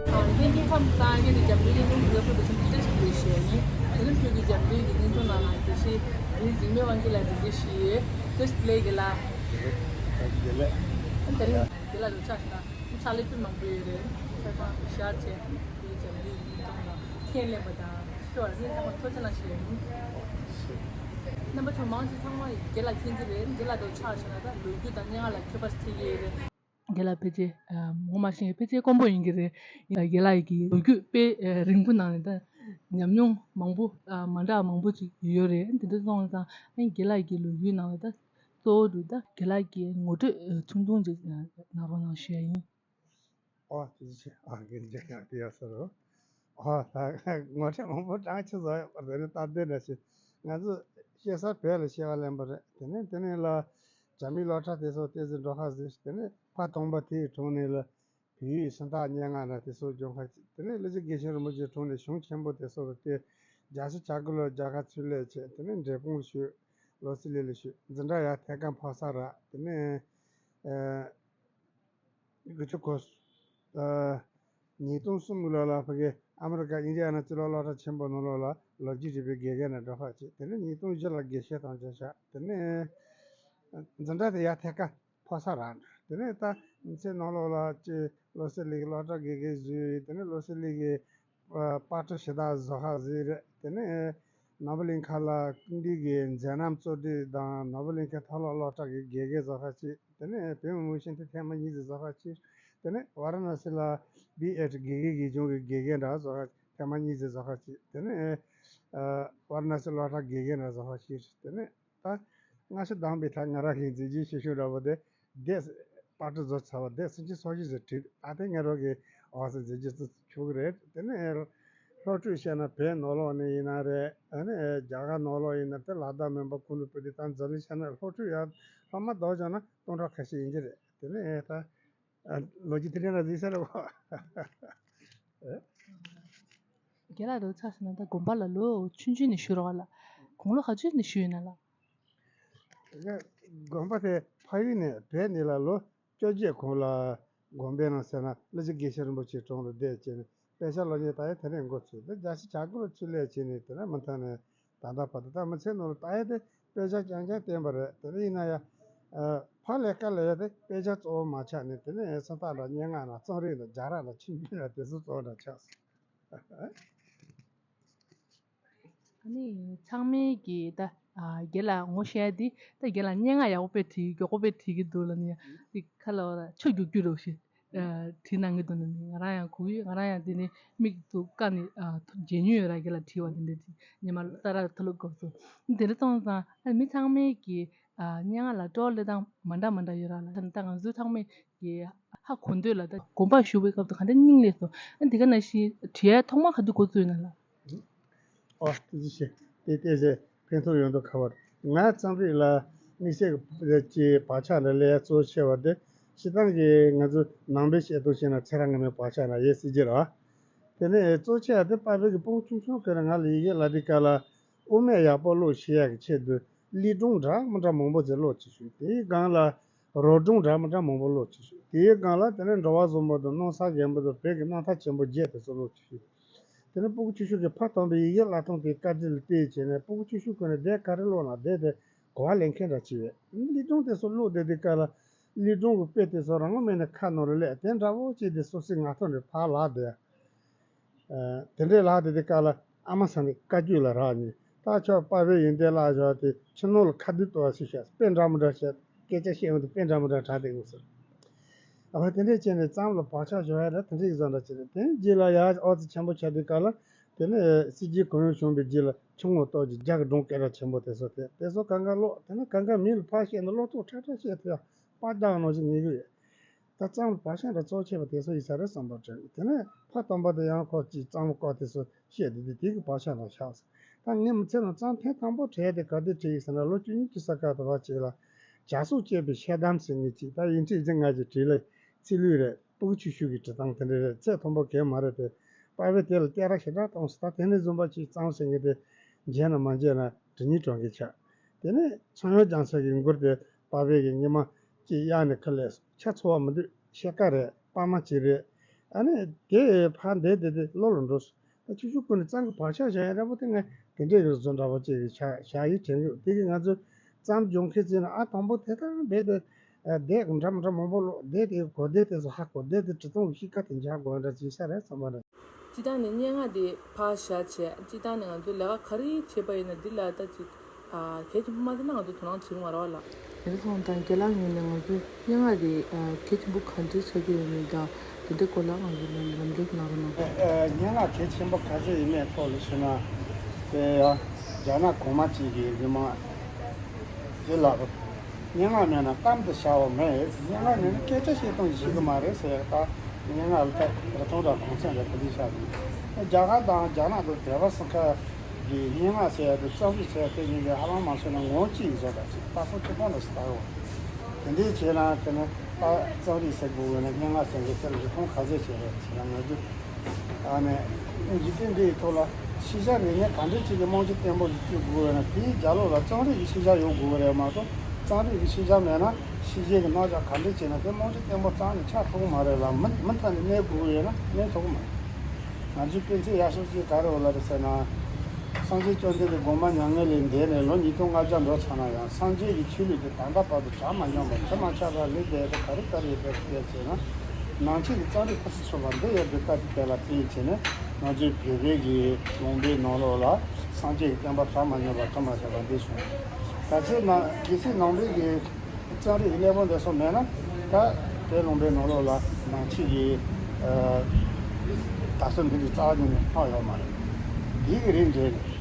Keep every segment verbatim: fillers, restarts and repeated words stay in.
ལྷན་རྒྱས་ཁམས་བཟང་། ངེད་ཀྱི་རྒྱབ་སྐྱོར་བརྙན་ཐུང་འདི་ཚོ་དང་ཆེད་དུ་བཀྲ་ཤིས་བདེ་ལེགས་ཞུ་ཡ་ཡིན། དེ་རིང་ཁྱོད་ཀྱི་རྒྱབ་སྐྱོར་གྱི་བརྙན་ཐུང་ནང་ལ་དགེ་བཤེས་རིག་འཛིན་མའི་དབང་གིས་ལ་འདི་འདྲ་ཞུ་ཡས། བཀྲ་ཤིས་བདེ་ལེགས་རྒན་ལགས། བཀྲ་ཤིས་བདེ་ལེགས། དེ་རིང་རྒན་ལགས་འདུག་ཕྱག་ཞུ་དང་ཕྱག་ལས་དཔེ་མང་པོ་ཡོད་རེད། ཚོད་དཔག་ཤར་བྱས་ཁྱོད་ཀྱི་རྒྱབ་སྐྱོར་གྱི་བརྙན་ཐུང་ལ་ཁས་ལེན་པ་དང་ཁྱོད་ལ་སྙིང་ཐག་པ་ཐུགས་རྗེ་གནང་ཞུ་ཡ་ཡིན། རྣམ་པ་ཚོ་མང་ཆེ་ཚང་མ་རྒན་ལགས་མཁྱེན་གྱི་རེད། རྒན་ལགས་འདུག་ཕྱག་ཞུ་ན་ད་ལོ་རྒྱུས་དང་སྙན་ངག་ལ་མཁས་པ་ཞིག་ཐེ་གི་རེད། རྒན་ལགས་ཕལ་ཆེར་ཨ་ངོ་མ་ཤེས་ཕལ་ཆེར་དཀོན་པོ་ཡིན་གྱི་རེད། ཡིན་ན་རྒན་ལགས་ཀྱི་ལོ་རྒྱུས་དཔེ་ཨ་རིང་པོ་ནང་ནས་ད་ཉམས་མྱོང་མང་པོ་ཨ་མ་འདྲ་མང་པོ་ཅིག་ཡོད་རེད། དེ་འདྲ་སོང་ཙང་ཨ་རྒན་ལགས་ཀྱི་ལོ་རྒྱུས་ནང་ལ་ད་གཙོ་བོ་དུ་ད་རྒན་ལགས་ཀྱི་ངོ་སྤྲོད་ཨ་ཐུང་ཐུང་ཅིག་ཨ་གནང་རོགས་གནང་ཞུ་ཡ་ཡིན། ཨོ་དེ་ཅི་ཨ་རྒན་རྒན་ཡང་དེ་ཡ་ཟེར་རོ། ཨོ་ད་ངོ་སྤྲོད་མང་པོ་གྲངས་ཆེ་བཟོ་ཡོད་པ་རེད། ད་དེ་འདྲ་ཞིག་ང་ཚོ་བཤད་ས་བོད་ལ་བཤད་པ་ལེན་པ་རེད། དེ་ནས་དེ་ནས་ལ་རྒྱ་མིའི་སློབ་གྲྭ་དེ་ཚོ་ཏོག་ཙམ་འགྲོ་ཁ་ཟེར། དེ་ནས་ཕ་དང་པོ་དེའི་དྲུང་ནས་ལ་བོད་ཡིག་སུམ་རྟགས་སྙན་ངག་ན་དེ་ཚོ་སྦྱོང་ཁ་བྱས། དེ་ནས་ལྷ་རྗེ་དགེ་བཤེས་རིན་པོ་ཆེའི་དྲུང་ནས་གཞུང་ཆེན་པོ་དེ་ཚོ་ལ་བལྟས། རྒྱལ་སྤྱི་བྱ་དགའ་ལ་རྒྱལ་ཁ་ཚུར་ལེན་བྱས། དེ་ནས་འབྲས་སྤུངས་ལ་བཞུགས། ལོ་སི་ལི་ལ་བཞུགས། འཛིན་གྲྭ་ཡར་ཐད་ཀར་ཕོ་གསར་རག་དེ་ནས་ཨ་དགུ་བཅུ་གོ་ཨ་ཉིས་སྟོང་གསུམ་ལོ་ལ་ཕ་གི་ཨ་མི་རི་ཀ་ཨིན་ཌི་ཡ་ན་སྤྱི་ལོ་སློབ་གྲྭ་ཆེན་པོ་ནང་ལོགས་ལ་ལོ་རྒྱུས་རིག་པའི་དགེ་རྒན་ནས་སྒྲུབ་པ་བྱས། དེ་ནས་ཉིས་སྟོང་བཞི་ལ་དགེ་བཤེས་དམ་བཅའ་བཞག་དེ་ནས་འཛིན་གྲྭ་དེ་ཡར་ཐད་ཀར་ཕོ་གསར་རག་དེ་ནས་ད་མི་ཚེ་ནང་ལོགས་ལ་ཅི་ལོ་སི་ལི་གི་སློབ་གྲྭ་དགེ་རྒན་བཟོས། དེ་ནས་ལོ་སི་ལི་གི་པ་པར་སྐྲུན་ཞུ་དག་བཟོ་ཁ་བཟོས་རེད། དེ་ནས་ནོར་བུ་གླིང་ཁ་ལ་སྐུ་མདུན་གྱི་མཛད་རྣམ་གཙོ་སྒྲིག་དང་ནོར་བུ་གླིང་ཁའི་མཐོ་སློབ་སློབ་གྲྭ་གི་དགེ་རྒན་བཟོ་ཁ་བྱས། དེ་ནས་བོད་མི་མང་སྤྱི་འཐུས་ཐེངས་མ་གཉིས་ཙམ་བཟོ་ཁ་བྱས། དེ་ནས་ཝཱ་ར་ཎ་སི་ལ་བི་ཨེ་ཊི་དགེ་རྒན་དགེ་སྦྱོང་གི་དགེ་རྒན་འདྲ་བཟོ་ཁ་ཐེངས་མ་གཉིས་ཙམ་བཟོ་ཁ་བྱས། དེ་ནས་ཨ་ཝཱ་ར་ཎ་སི་སློབ་གྲྭ་དགེ་རྒན་འདྲ་བཟོ་ཁ་བྱས། དེ་ནས་ད་སྔ་ཕྱི་དང་པོའི་ཐད་ང་རང་གི་མཛད་རྗེས་ཆེ་ཤོས་འདྲ་པོ་དེ་འདས་པར་སྐྲུན་བཟོ་ཚར་བ་འདས་སུམ་ཅུ་སོ་བཞི་ཙམ་བྲིས། ད་ལྟའི་ང་རང་གི་འོག་སའི་མཛད་རྗེས་ཚོ་ཆོག་གི་རེད། དེ་ནས་སློབ་ཕྲུག་བཤད་ན་བོད་ནང་ལོགས་ནས་ཡིན་ན་རེད། ཨ་ནི་རྒྱ་གར་ནང་ལོགས་ཡིན་ན་དེ་ལ་དྭགས་མོན་པ་ཁུ་ནུ་བུ་དེ་དང་འཛམ་གླིང་ཆ་ནས་སློབ་ཕྲུག་ཡར་སློབ་མ་རྡོག་རྒྱག་ན་སྟོང་ཕྲག་ཁ་ཤས་ཡིན་གྱི་རེད། དེ་ནས་ད་ལོ་རྒྱུས་དེ་འདྲ་ན་གཟིགས་ས་རེད་བ། རྒན་ལགས་རོགས་ཚ་ཟེར་ན་ད་དགོན་པ་ལ་ལོ་ཆུང་ཆུང་ནས་ཞུ་རོགས་ལ། དགུང་ལོ་ག་ཚོད་ནས་ཞུས་ཡོད་ན་ལགས། དགོན་པ་དེ་ཕ་ཡུལ་ནས་བོད་ནས་ལ་ལོ་བཅོ་བརྒྱད་གོང་ལ་དགོན་པའི་ནང་ཟེར་ན་ལྷ་རྗེ་དགེ་བཤེས་རིན་པོ་ཆེའི་དྲུང་ལ་བསྡད་བྱས་ནས་དཔེ་ཆ་སློབ་གཉེར་ད་ཡ་དེ་ནས་འགོ་ཚུགས། དེ་རྒྱལ་སྤྱིའི་བྱ་སྒོ་ལ་ཚུར་ལེན་བྱས་ནས་དེ་ནས་མུ་མཐུད་ནས་ད་ལྟ་བར་དུ། ད་མི་ཚེ་ནང་ལ་ད་ཡ་དེ་དཔེ་ཆ་རྐྱང་རྐྱང་བསྟན་པ་རེད། དེ་ནས་ཡིན་ན་ཡ་ཨ་ཕ་ལས་ཀ་ལས་ཡ་དེ་དཔེ་ཆ་གཙོ་བོ་མ་ཆགས་ནས་དེ་ནས་སུམ་རྟགས་འདྲ་སྙན་ངག་འདྲ་རྩོམ་རིག་འདྲ་རྒྱུན་རིང་འདྲ་ཆུང་ཆུང་འདྲ་དེ་ཚོ་གཙོ་བོ་འདྲ་ཆགས་སོང་། ཨ་ནི་ཚང་མས་ཀྱིས་ད་ཨ་རྒན་ལགས་ངོ་ཤེས་ཡ་དེ་ད་རྒན་ལགས་སྙན་ངག་ཡག་པོ་དཔེ་བྲིས། མགྱོགས་པོ་དཔེ་བྲིས་ཀྱི་འདུག་ལབ་ནས་ཡ་དེ་ཁ་ལ་བ་ལ་ཆུ་རྒྱུག་རྒྱུག་རེད་ཞེས་ཨ་བྲིས་གནང་གི་འདུག་ལབ་ནས་ང་རང་ཡང་གོ་གི་ཡོད། ང་རང་ཡང་དེ་ནས་མིག་ཏུ་བཀར་ནས་ཨ་མཇལ་མྱོང་ཡོད་ར། རྒན་ལགས་བྲིས་པ་དེ་འདྲ་དེ་ཉི་མ་ས་ར་ཐོ་ལོ་སྐབས་སུ་དེ་འདྲ་སོང་ཙང་ཨ་མི་ཚང་མས་ཀྱིས་ཨ་སྙན་ངག་ལ་སྤྲོ་བ་སླེབས་སྟངས་མ་འདྲ་མ་འདྲ་ཡོད་ར་ལ། ད་ང་ཚོ་ཚང་མས་ཀྱིས་ཧ་གོ་འདོད་ལ་ད་དགོན་པར་ཞུགས་པའི་སྐབས་སུ་ག་འདྲ་སྙིང་ལས་སོ། ཨ་འདི་ག་ནང་བཞིན་བྲིས་ཡ་ཐོག་མ་ག་དུས་འགོ་བཙུགས་ཡོད་ན་ལགས། ཨོ་ཏི་ཅི་ཤེས་དེ་ལྟས་ཟེར་ཕན་ཐོགས་ཡོང་དུ་ཁ་བར། ང་རྩོམ་རིག་ལ་དམིགས་བསལ་གྱི་བག་ཆགས་འདྲ་ལས་གཙོ་ཆེ་བ་དེ་སྤྱིར་བཏང་གི་ང་ཚོ་ནང་པའི་བཤད་སྟངས་བཤད་ན་ཚེ་རབས་སྔ་མའི་བག་ཆགས་འདྲ་ཡོད་སྲིད་ཀྱི་རེད་བ། དེ་ནས་གཙོ་ཆེ་བ་དེ་པ་ཕས་ཀྱི་སྤུ་གུ་ཆུང་ཆུང་ཁོ་རང་ང་ལ་ཡི་གེ་བསླབ་དུས་སྐབས་ལ་དབུ་མེད་ཡག་པོ་ཀློག་ཤེས་ཡག་གི་ཆེད་དུ་གླེགས་བམ་འདྲ་མི་འདྲ་མང་པོ་ཅིག་ཀློག་ཅིག་ཞུས། དེའི་སྒང་ལ་རོལ་སྒྲུང་འདྲ་མི་འདྲ་མང་པོ་ཀློག་ཅིག་ཞུས། དེའི་སྒང་ལ་དེ་ནས་འགྲོ་བ་བཟང་པོ་དང་སྣང་ས་རྒྱན་པོ་དང་བོད་ཀྱི་རྣམ་ཐར་ཆེན་པོ་བརྒྱད་དེ་ཚོ་ཀློག་ཅིག་ཞུས། དེ་ནས་སྤུ་གུ་ཆུང་ཆུང་གི་ཕ་དམ་པའི་ཡི་གེ་བསླབ་སྟངས་དེའི་བཀའ་དྲིན་ལ་བརྟེན་བྱས་ནས་སྤུ་གུ་ཆུང་ཆུང་ཁོ་ནས་དེབ་ག་རེ་ཀློག་ན་དེབ་དེ་གོ་བ་ལེན་མཁན་འདྲ་ཅིག་ཡོད། གླེགས་བམ་དེ་ཚོ་ཀློག་བསྡད་དུས་སྐབས་ལ་གླེགས་བམ་གྱི་དཔེ་དེ་ཚོ་རང་དབང་མེད་ནས་ཁ་ནང་ལ་སླེབས། དེ་འདྲ་བོ་ཅིག་དེ་སོ་སོའི་ངག་ཐོག་ནས་ཕར་ལབ་བསྡད། ཨ་དེ་འདྲའི་ལབ་བསྡད་དུས་སྐབས་ལ་ཨ་མ་ཚང་མས་བཀའ་བཀྱོན་ལ་རག་ནས། ད་ཁྱོད་པ་ཕའི་ཡོན་ཏན་བརླག་བཞག་དེ་ཕྱི་ནང་ལ་ཁ་བསྡུར་གཏོང་བ་ཞིག་བྱས། དཔེ་འདྲ་མི་འདྲ་བཤད། སྐད་ཆ་བཤད་ཡོང་དུས་དཔེ་འདྲ་མི་འདྲ་དྲག་བསྡད་ཡོང་ཟེར། ཨ་ཕ་དེ་འདྲས་བྱས་ནས་རྩོམ་ལ་བག་ཆགས་བཞག་ཡ་ལ་དེ་འདྲས་ཀྱི་བཟོ་འདྲ་བྱས་ནས། དེ་རྗེས་ལ་ཡར་ཨོ་ཙི་ཆེན་པོ་ཆགས་དུས་སྐབས་ལ་དེ་ནས་སྲིད་རྒྱལ་གོང་ཡུལ་བྱོན་པའི་རྗེས་ལ་ཆུ་ངོགས་སྟོབས་ཀྱི་རྒྱ་གི་སྒྲུང་སྐད་གྲགས་ཆེན་པོ་དེ་ཚོ་དེ་དེ་ཚོ་གང་ག་ཀློག་དེ་ནས་གང་ག་མི་ལ་ཕར་བཤད་ན་ཀློག་ཐུབ་ཁྲ་ཁྲ་བཤད་ཐུབ་ཡ་པར་རྒྱག་ནང་བཞིན་ངེས་ཀྱི་ཡོད། ད་རྩོམ་ལ་བག་ཆགས་འདྲ་གཙོ་ཆེ་བ་དེ་ཚོ་ཡིན་ས་རེད་བསམ་པ་དྲན། དེ་ནས་ཕ་དམ་པ་དེ་ཡང་ཁོ་ཅིག་རྩོམ་སྐོར་དེ་ཚོ་བཤད་དེ་དེ་དེ་གི་བག་ཆགས་འདྲ་ཆགས་སོང་། ད་ངས་མི་ཚེ་ནང་རྩོམ་ཐེངས་དང་པོ་བྲིས་དེ་ག་དུས་བྲིས་ཡིན་ཟེར་ན་ལོ་བཅུ་གཉིས་ཀྱི་ས་ཁ་དུ་བ་ཅིག་ལ་བྱ་གསོད་བཅས་པའི་ཤེལ་དམ་ཟེར་མཁན་ཅིག་ད་ཡིག་ཕྲེང་བཞི་ལྔ་ཅིག་བྲིས་ལ་ཚིག་ལྷུག་རེད། སྤུ་གུ་ཆུང་ཆུང་གི་བྲིས་སྟངས་དེ་འདྲ་རེད། ཚད་མཐོན་པོ་གང་ཡང་མ་རེད་དེ། པ་ཕས་དེ་ལ་བསྐྱར་ཞེ་དྲག་གཏོང་སོང་། ད་དེ་ནས་བཟུང་པ་ཅིག་རྩོམ་ཟེར་མཁན་དེ་མཇལ་ན་མ་མཇལ་ན་དྲི་ངན་སྒྲོན་མཁན་ཆགས། དེ་ནས་ཚངས་དབྱངས་རྒྱ་མཚོ་གི་མགུར་དེ་པ་ཕས་ཀྱིས་ཉི་མ་གཅིག་གཡར་ནས་ཁ་ལས་ཆ་ཚོར་བ་མི་འདུག་ཕྱེད་ཀ་རེད། པར་མ་གཅིག་རེད། ཨ་ནི་དེ་ཕར་འདེད་དེ་དེ་བློ་ལ་འགྲོ་སོང་། ད་ཆུ་ཆུ་ཀུན་ནས་གཙང་གི་བག་ཆགས་བཞག་ཡ་འདྲ་པོ་དེ་ངས་དེ་འདྲའི་རིགས་བཟོ་འདྲ་པོ་ཅིག་བཞག་བཞག་ཡིག་དྲན་གི་ཡོད། དེ་གི་ང་ཚོས་གཙང་སྦྱོང་མཁན་ཚོས་ན་ཨ་དང་པོ་དེ་ལྟར་འབད་དེ་འདེད་འདྲ་མི་འདྲ་མང་པོ་ཀློག་འདེད་དེ་གོ་བདེ་དེ་ཚོ་ཧ་གོ་བདེ་དེ་བྲི་སྟངས་ཤིག་ཁ་དེ་འཇགས་དགོས་འདྲ་ཅིག་ཤ་རེད་བསམ་པ་རེད། སྤྱིར་བཏང་ནས་སྙན་ངག་དེ་ཕར་བཞག་བྱས་སྤྱིར་བཏང་ནས་ང་ཚོས་ལས་ཀ་ག་རེ་བྱས་པ་ཡིན་ན་འདི་ལ་ད་ཅིག་གལ་ཆེན་པོ་མ་བརྩིས་ན་ང་ཚོ་དོ་སྣང་བྱེད་ཀྱི་མ་རེད་བ་ལགས། དེ་སོང་ཙང་རྒན་ལགས་ངོས་ནས་ང་ཚོས་སྙན་ངག་དེ་གལ་ཆེན་པོ་ག་འདྲ་ཆགས་ཀྱི་ཡོད་མེད་དང་དེ་འདྲའི་སྐོར་ལ་ང་ཚོ་ལན་ལམ་འགྲོ་གནང་རོགས་གནང་། སྙན་ངག་གལ་ཆེན་པོ་ག་ཚོད་ཡིན་མེད་ཐོག་ལ་ཞུ་ན། དེ་ཡང་རྒྱ་ནག་གོང་མ་གཅིག་གིས་རི་མ་དེ་ལ་སྙན་ངག་མེད་ན་གཏམ་དུ་བྱ་བ་མེད། སྙན་ངག་མེད་ན་སྐད་ཆ་བཤད་སྟངས་ཤེས་ཀྱི་མ་རེད་ཟེར། ད་སྙན་ངག་ལ་ད་རི་མཐོང་དང་གུང་ཚན་རེད་ག་འདི་བྱ་དགོས། རྒྱ་གར་དང་རྒྱ་ནག་དང་བལ་པོ་སི་ཁ་གི་སྙན་ངག་ཟེར་ཡ་དེ་རྩོམ་རིག་ཟེར་ཡ་དེ་གཉིས་ཀྱི་ཧ་ལམ་མ་སོང་ན་ངོ་བོ་གཅིག་བཟོ་འདྲ་ཞིག་ལྟ་ཕུ་གཅིག་པ་ལ་ལྟ་བ། དེ་འདྲའི་བྱས་ན་དེ་ནི་ད་རྩོམ་རིག་ཟེར་དགོས་བས་ན་སྙན་ངག་ཟེར་མཁན་དེར་རིག་མཐོང་ག་ཚད་བྱས་རེད་ཟེར་ན་ང་ཚོས་ཨ་ནི་འཇིག་རྟེན་འདིའི་ཐོག་ལ་ཤེས་བྱ་རིག་གནས་ག་འདྲ་ཅིག་གི་རྨང་གཞི་བརྟན་པོ་ཞིག་བཙུགས་དགོས་བས་ན་དེའི་རྒྱབ་ལོགས་ལ་རྩོམ་རིག་གི་ཤེས་བྱ་ཡོད་དགོས་བ་རེད་མ་གཏོགས་རྩོམ་རིག་གི་ཤེས་བྱ་མེད་ན་ཤེས་བྱའི་གི་རྣམ་གཞག་ག་འདྲ་བྱས་ན་དེ་རྨང་གཞི་བརྟན་པོ་རྩ་ནས་ཆགས་ཐུབ་ཀྱི་མ་རེད་ལ་མུ་མུ་མཐུད་ནས་གནས་དགོས་ཀྱི་ཡོད་ན་གནས་ཐུབ་ཀྱི་མ་རེད། ང་ཚོའི་དཔེ་མཛོད་ཡག་ཤོས་ཅིག་ག་རེ་ཡོད་ལ་རེད་ཟེར་ན། སངས་རྒྱས་བཅོམ་ལྡན་འདས་དགོངས་པ་མྱ་ངན་ལས་འདས་ནས་ལོ་ཉིས་སྟོང་ལྔ་བརྒྱ་འགྲོ་ཚར་ན་ཡང་སངས་རྒྱས་ཀྱི་ཆོས་ལུགས་དེ་ད་ལྟ་བར་དུ་གྲ་མ་ཉམས་པར་འཕེལ་མ་ཆགས་པར་ལུས་བསྡད་པ་ག་རེ་ག་རེ་ཡོད་པའི་སྐད་ཟེར་ན། ནང་ཆོས་ཀྱི་རྩོམ་རིག་ཕུན་སུམ་ཚོགས་པ་འདི་ཡོད་པའི་སྐབས་དེ་དེ་ལ་བརྟེན་བྱས་ནས་ང་ཚོའི་བོད་པའི་གི་ལུང་པའི་ནང་ལོགས་ལ་སངས་རྒྱས་ཀྱི་བསྟན་པ་གྲ་མ་ཉམས་པར་འཕེལ་མ་ཆགས་པ་འདི་བྱུང་། ད་ཚེ་ན་རྒྱལ་སྲས་ནང་པའི་གི་རྩོམ་རིག་གི་གནས་བབ་འདི་ཚོ་མེད་ན་ད་དེ་ལུང་པའི་ནང་ལོགས་ལ་ནང་ཆོས་ཀྱི་ཨ་དར་སྲོལ་འདི་འདྲའི་རྩ་བ་ཉིད་ནས་ལྷག་ཡོད་མ་རེད། དེའི་གི་རིགས་འགྲེ་ནས་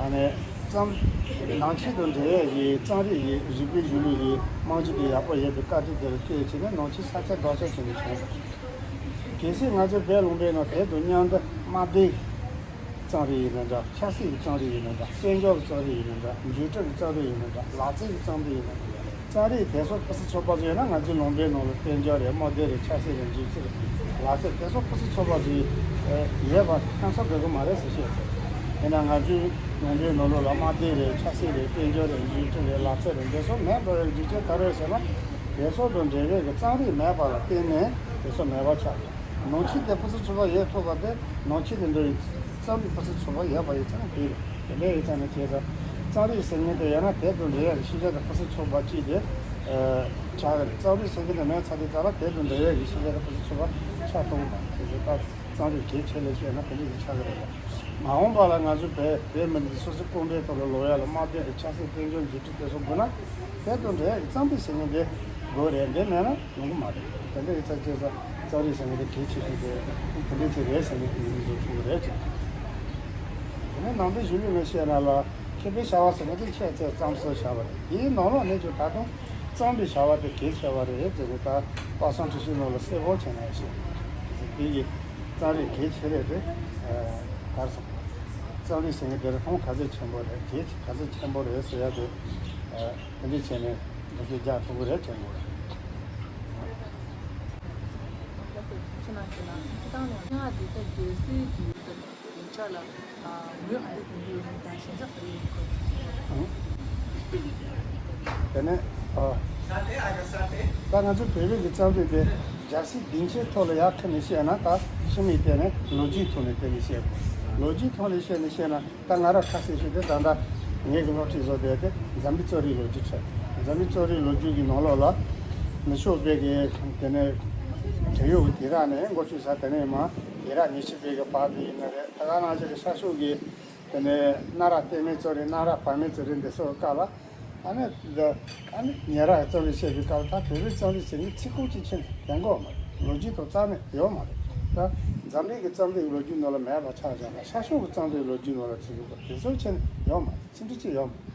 ཨ་ནི་རྩོམ་ནང་ཆོས་དང་འབྲེལ་ཡས་ཀྱི་རྩོམ་རིག་གི་རིག་པའི་གཞུང་ལུགས་ཀྱི་རྨང་གཞི་དེ་ཡག་པོ་ཡོད་པའི་བཀའ་དྲིན་དེ་ལ་བརྟེན་བྱས་ནས་ནང་ཆོས་ས་ཆ་རྡོ་ཆ་བྱས་ནས་བྱུང་། གལ་སྲིད་ང་ཚོའི་བོད་ལུང་པའི་ནང་དེ་དང་མཉམ་དུ་དམའ་སྡེའི་རྩོམ་རིག་ཡིན་ན་འདྲ། ཆབ་སྲིད་ཀྱི་རྩོམ་རིག་ཡིན་ན་འདྲ། དཔལ་འབྱོར་གྱི་རྩོམ་རིག་ཡིན་ན་འདྲ། འགྱུར་ཁྲིད་ཀྱི་རྩོམ་རིག་ཡིན་ན་འདྲ། ལག་རྩལ་གྱི་རྩོམ་རིག་ཡིན་ན་འདྲ། རྩོམ་རིག་དེ་ཚོ་ཕུན་སུམ་ཚོགས་པ་ཚོ་ཡོད་ན་ང་ཚོའི་ལུང་པའི་ནང་ལ་དཔལ་འབྱོར་རེད། དམའ་སྡེ་རེད། ཆབ་སྲིད་རེད། འགྱུར་ཁྲིད་རེད། ལག་རྩལ་དེ་ཚོ་ཕུན་སུམ་ཚོགས་པ་ཚོ་ཡོད་པ་ཧང་སང་དགོས་ཀྱི་མ་རེད་ཟེར་བཤད་ཚེ། ཡིན་ན་ང་ཚོའི་ལུང་པའི་ནང་ལོགས་ལ་དམའ་སྡེ་རེད། ཆབ་སྲིད་རེད། དཔལ་འབྱོར་རེད། འགྱུར་ཁྲིད་རེད། ལག་རྩལ་རེད། དེ་ཚོ་མེད་འགྲོ་བའི་རྒྱུ་རྐྱེན་ག་རེ་རེད་ཟེར་ན། དེ་ཚོ་དང་འབྲེལ་བའི་གི་རྩོམ་རིག་མེད་པ་ལ་བརྟེན་ནས་དེ་ཚོ་མེད་པ་ཆགས། ནང་ཆོས་དེ་ཕུན་སུམ་ཚོགས་པ་ཡོད་ཐུབ་པ་དེ་ནང་ཆོས་དེ་འདྲ་ཡི་རྩོམ་རིག་ཕུན་སུམ་ཚོགས་པ་ཡོད་པ་ཡིན་ཙང་དེ་རེད། དེ་འདྲ་ཡིན་ཙང་ནས་བྱས་ཙང་རྩོམ་རིག་ཟེར་མཁན་དེ་ཡང་ན་དེ་དང་འབྲེལ་ཡག་གི་ཤེས་བྱ་དེ་ཕུན་སུམ་ཚོགས་པ་གཅིག་དེ་ཆགས་ཀྱི་རེད། རྩོམ་རིག་ཟེར་མཁན་དེ་མེད་ཚར་དུས་ཙམ་ལ་དེ་དང་འབྲེལ་ཡག་གི་ཤེས་བྱ་དེ་ཕུན་སུམ་ཚོགས་པ་ཆགས་ཐུབ་ཀྱི་མ་རེད། བྱས་ཙང་ད་རྩོམ་རིག་གལ་ཆེ་ལ་བཤད་ན་དེ་འདྲ་ཞིག་ཆགས་ཀྱི་རེད། མ་འོངས་པ་ལ་ང་ཚོ་བོད་བོད་མི་འདི་སོ་སོའི་ཀུན་སྤྱོད་ཐོག་ལ་ལོག་ཡག་ལ་དམའ་སྡེ་རེད། ཆབ་སྲིད་དཔལ་འབྱོར་འགྱུར་ཁྲིད་དེ་ཚོ་དགོས་ན་དེ་དང་འབྲེལ་ཡག་གི་རྩོམ་རིག་ཟེར་མཁན་དེ་དགོས་རེད། འདི་མེད་ན་ཡོང་གི་མ་རེད། དེ་འདྲ་ཡིན་ཙང་བྱས་ཙང་རྩོམ་རིག་ཟེར་མཁན་དེ་གལ་ཆེ་ཤོས་དེ་དེ་འདྲ་ཅིག་རེད་ཟེར་ནས་ངོས་འཛིན་བཟོ་ཐུབ་ཀྱི་རེད་ཅེས། དེ་ནས་ནང་པའི་གཞུང་ལུགས་ནས་བཤད་ན་ལ་མཁས་པའི་བྱ་བ་ཟེར་མཁན་དེ་འཆད་རྩོད་རྩོམ་གསུམ་བྱ་བ་རེད། དེའི་ནང་ལོགས་ནས་ཀྱང་ད་དུང་རྩོམ་པའི་བྱ་བ་དེ་གལ་ཆེ་བ་རེད་ཟེར་ནས་ད་དཔག་བསམ་འཁྲི་ཤིང་ནང་ལ་གསལ་པོ་བྱས་ནས་བཤད། དེ་ཡི་རྩོམ་རིག་གལ་ཆེ་རེད་དེ། གར་སོང་། རྩོམ་རིག་ཟེར་མཁན་དེ་རིན་ཐང་ག་ཚོད་ཆེན་པོ་རེད། གལ་ག་ཚོད་ཆེན་པོ་རེད་ཟེར་ཡ་དེ། དེ་འདྲ་བྱས་ནས་འདི་ཚོ་རྒྱག་ཐུབ་ཀྱི་རེད་དྲན་གྱི་ཡོད། དེ་ནས་ཨ། ད་ང་ཚོ་བོད་རིགས་ཀྱི་རྩོམ་རིག་དེ་རྒྱལ་སྲིད་སྡིངས་ཆའི་ཐོག་ལ་ཡར་ཁྱེར་ནས་བཤད་ན་ད་ཕྱི་མིག་བལྟས་ནས་ལོ་རྒྱུས་ཐོག་ནས་བལྟས་ནས་བཤད་དགོས། ལོ་རྒྱུས་ཐོག་ནས་བཤད་ནས་བཤད་ན། ད་ང་རང་ཁ་གསལ་ཞུས་ཏེ་ད་ལྟ་ངེད་ཀྱི་སློབ་ཁྲིད་བཟོ་བསྡད་དེ་འཛམ་གླིང་རྩོམ་རིག་ལོ་རྒྱུས་ཁྲིད། འཛམ་གླིང་རྩོམ་རིག་ལོ་རྒྱུས་ཀྱི་ནང་ལོགས་ལ་ནུབ་ཕྱོགས་པའི་གི་དེ་ནས་བྲན་གཡོག་གི་དུས་རབས་ནས་འགོ་བཙུགས་ས། དེ་ནས་མ་དུས་རབས་ཉི་ཤུ་པའི་གི་བར་དུ་ཡིན་ན་རེད། ད་ག་ནང་བཞིན་གྱི་ཤར་ཕྱོགས་ཀྱི་དེ་ནས་གནའ་རབས་བརྟན་མའི་རྩོམ་རིག། གནའ་རབས་བར་མའི་རྩོམ་རིག་འདི་ཚོ་སྐབས་ལ། ཨ་ནི་འདི་ཨ་ནི་ཉེ་རབས་རྩོམ་རིག་བཤད་པའི་སྐབས་ད་བོད་པའི་རྩོམ་རིག་ཟེར་མཁན་ཚིག་ཁུག་ཅིག་ཕྱིན་ཡོང་གི་ཡོད་མ་རེད། ལོ་རྒྱུས་ཐོག་རྩ་ནས་ཡོད་མ་རེད། ད་འཛམ་གླིང་གི་རྩོམ་རིག་ལོ་རྒྱུས་ནང་ལ་མེད་པ་ཆགས་བཞག་ན་ཤར་ཕྱོགས་ཀྱི་རྩོམ་རིག་ལོ་རྒྱུས་ནང་ལ་ཚིག་ཁུག་པ་དེ་ཚོ་ཕྱིན་ཡོད་མ་རེད། ཕྱིན་འབྲི་ཅིག་ཡོད་མ་རེད།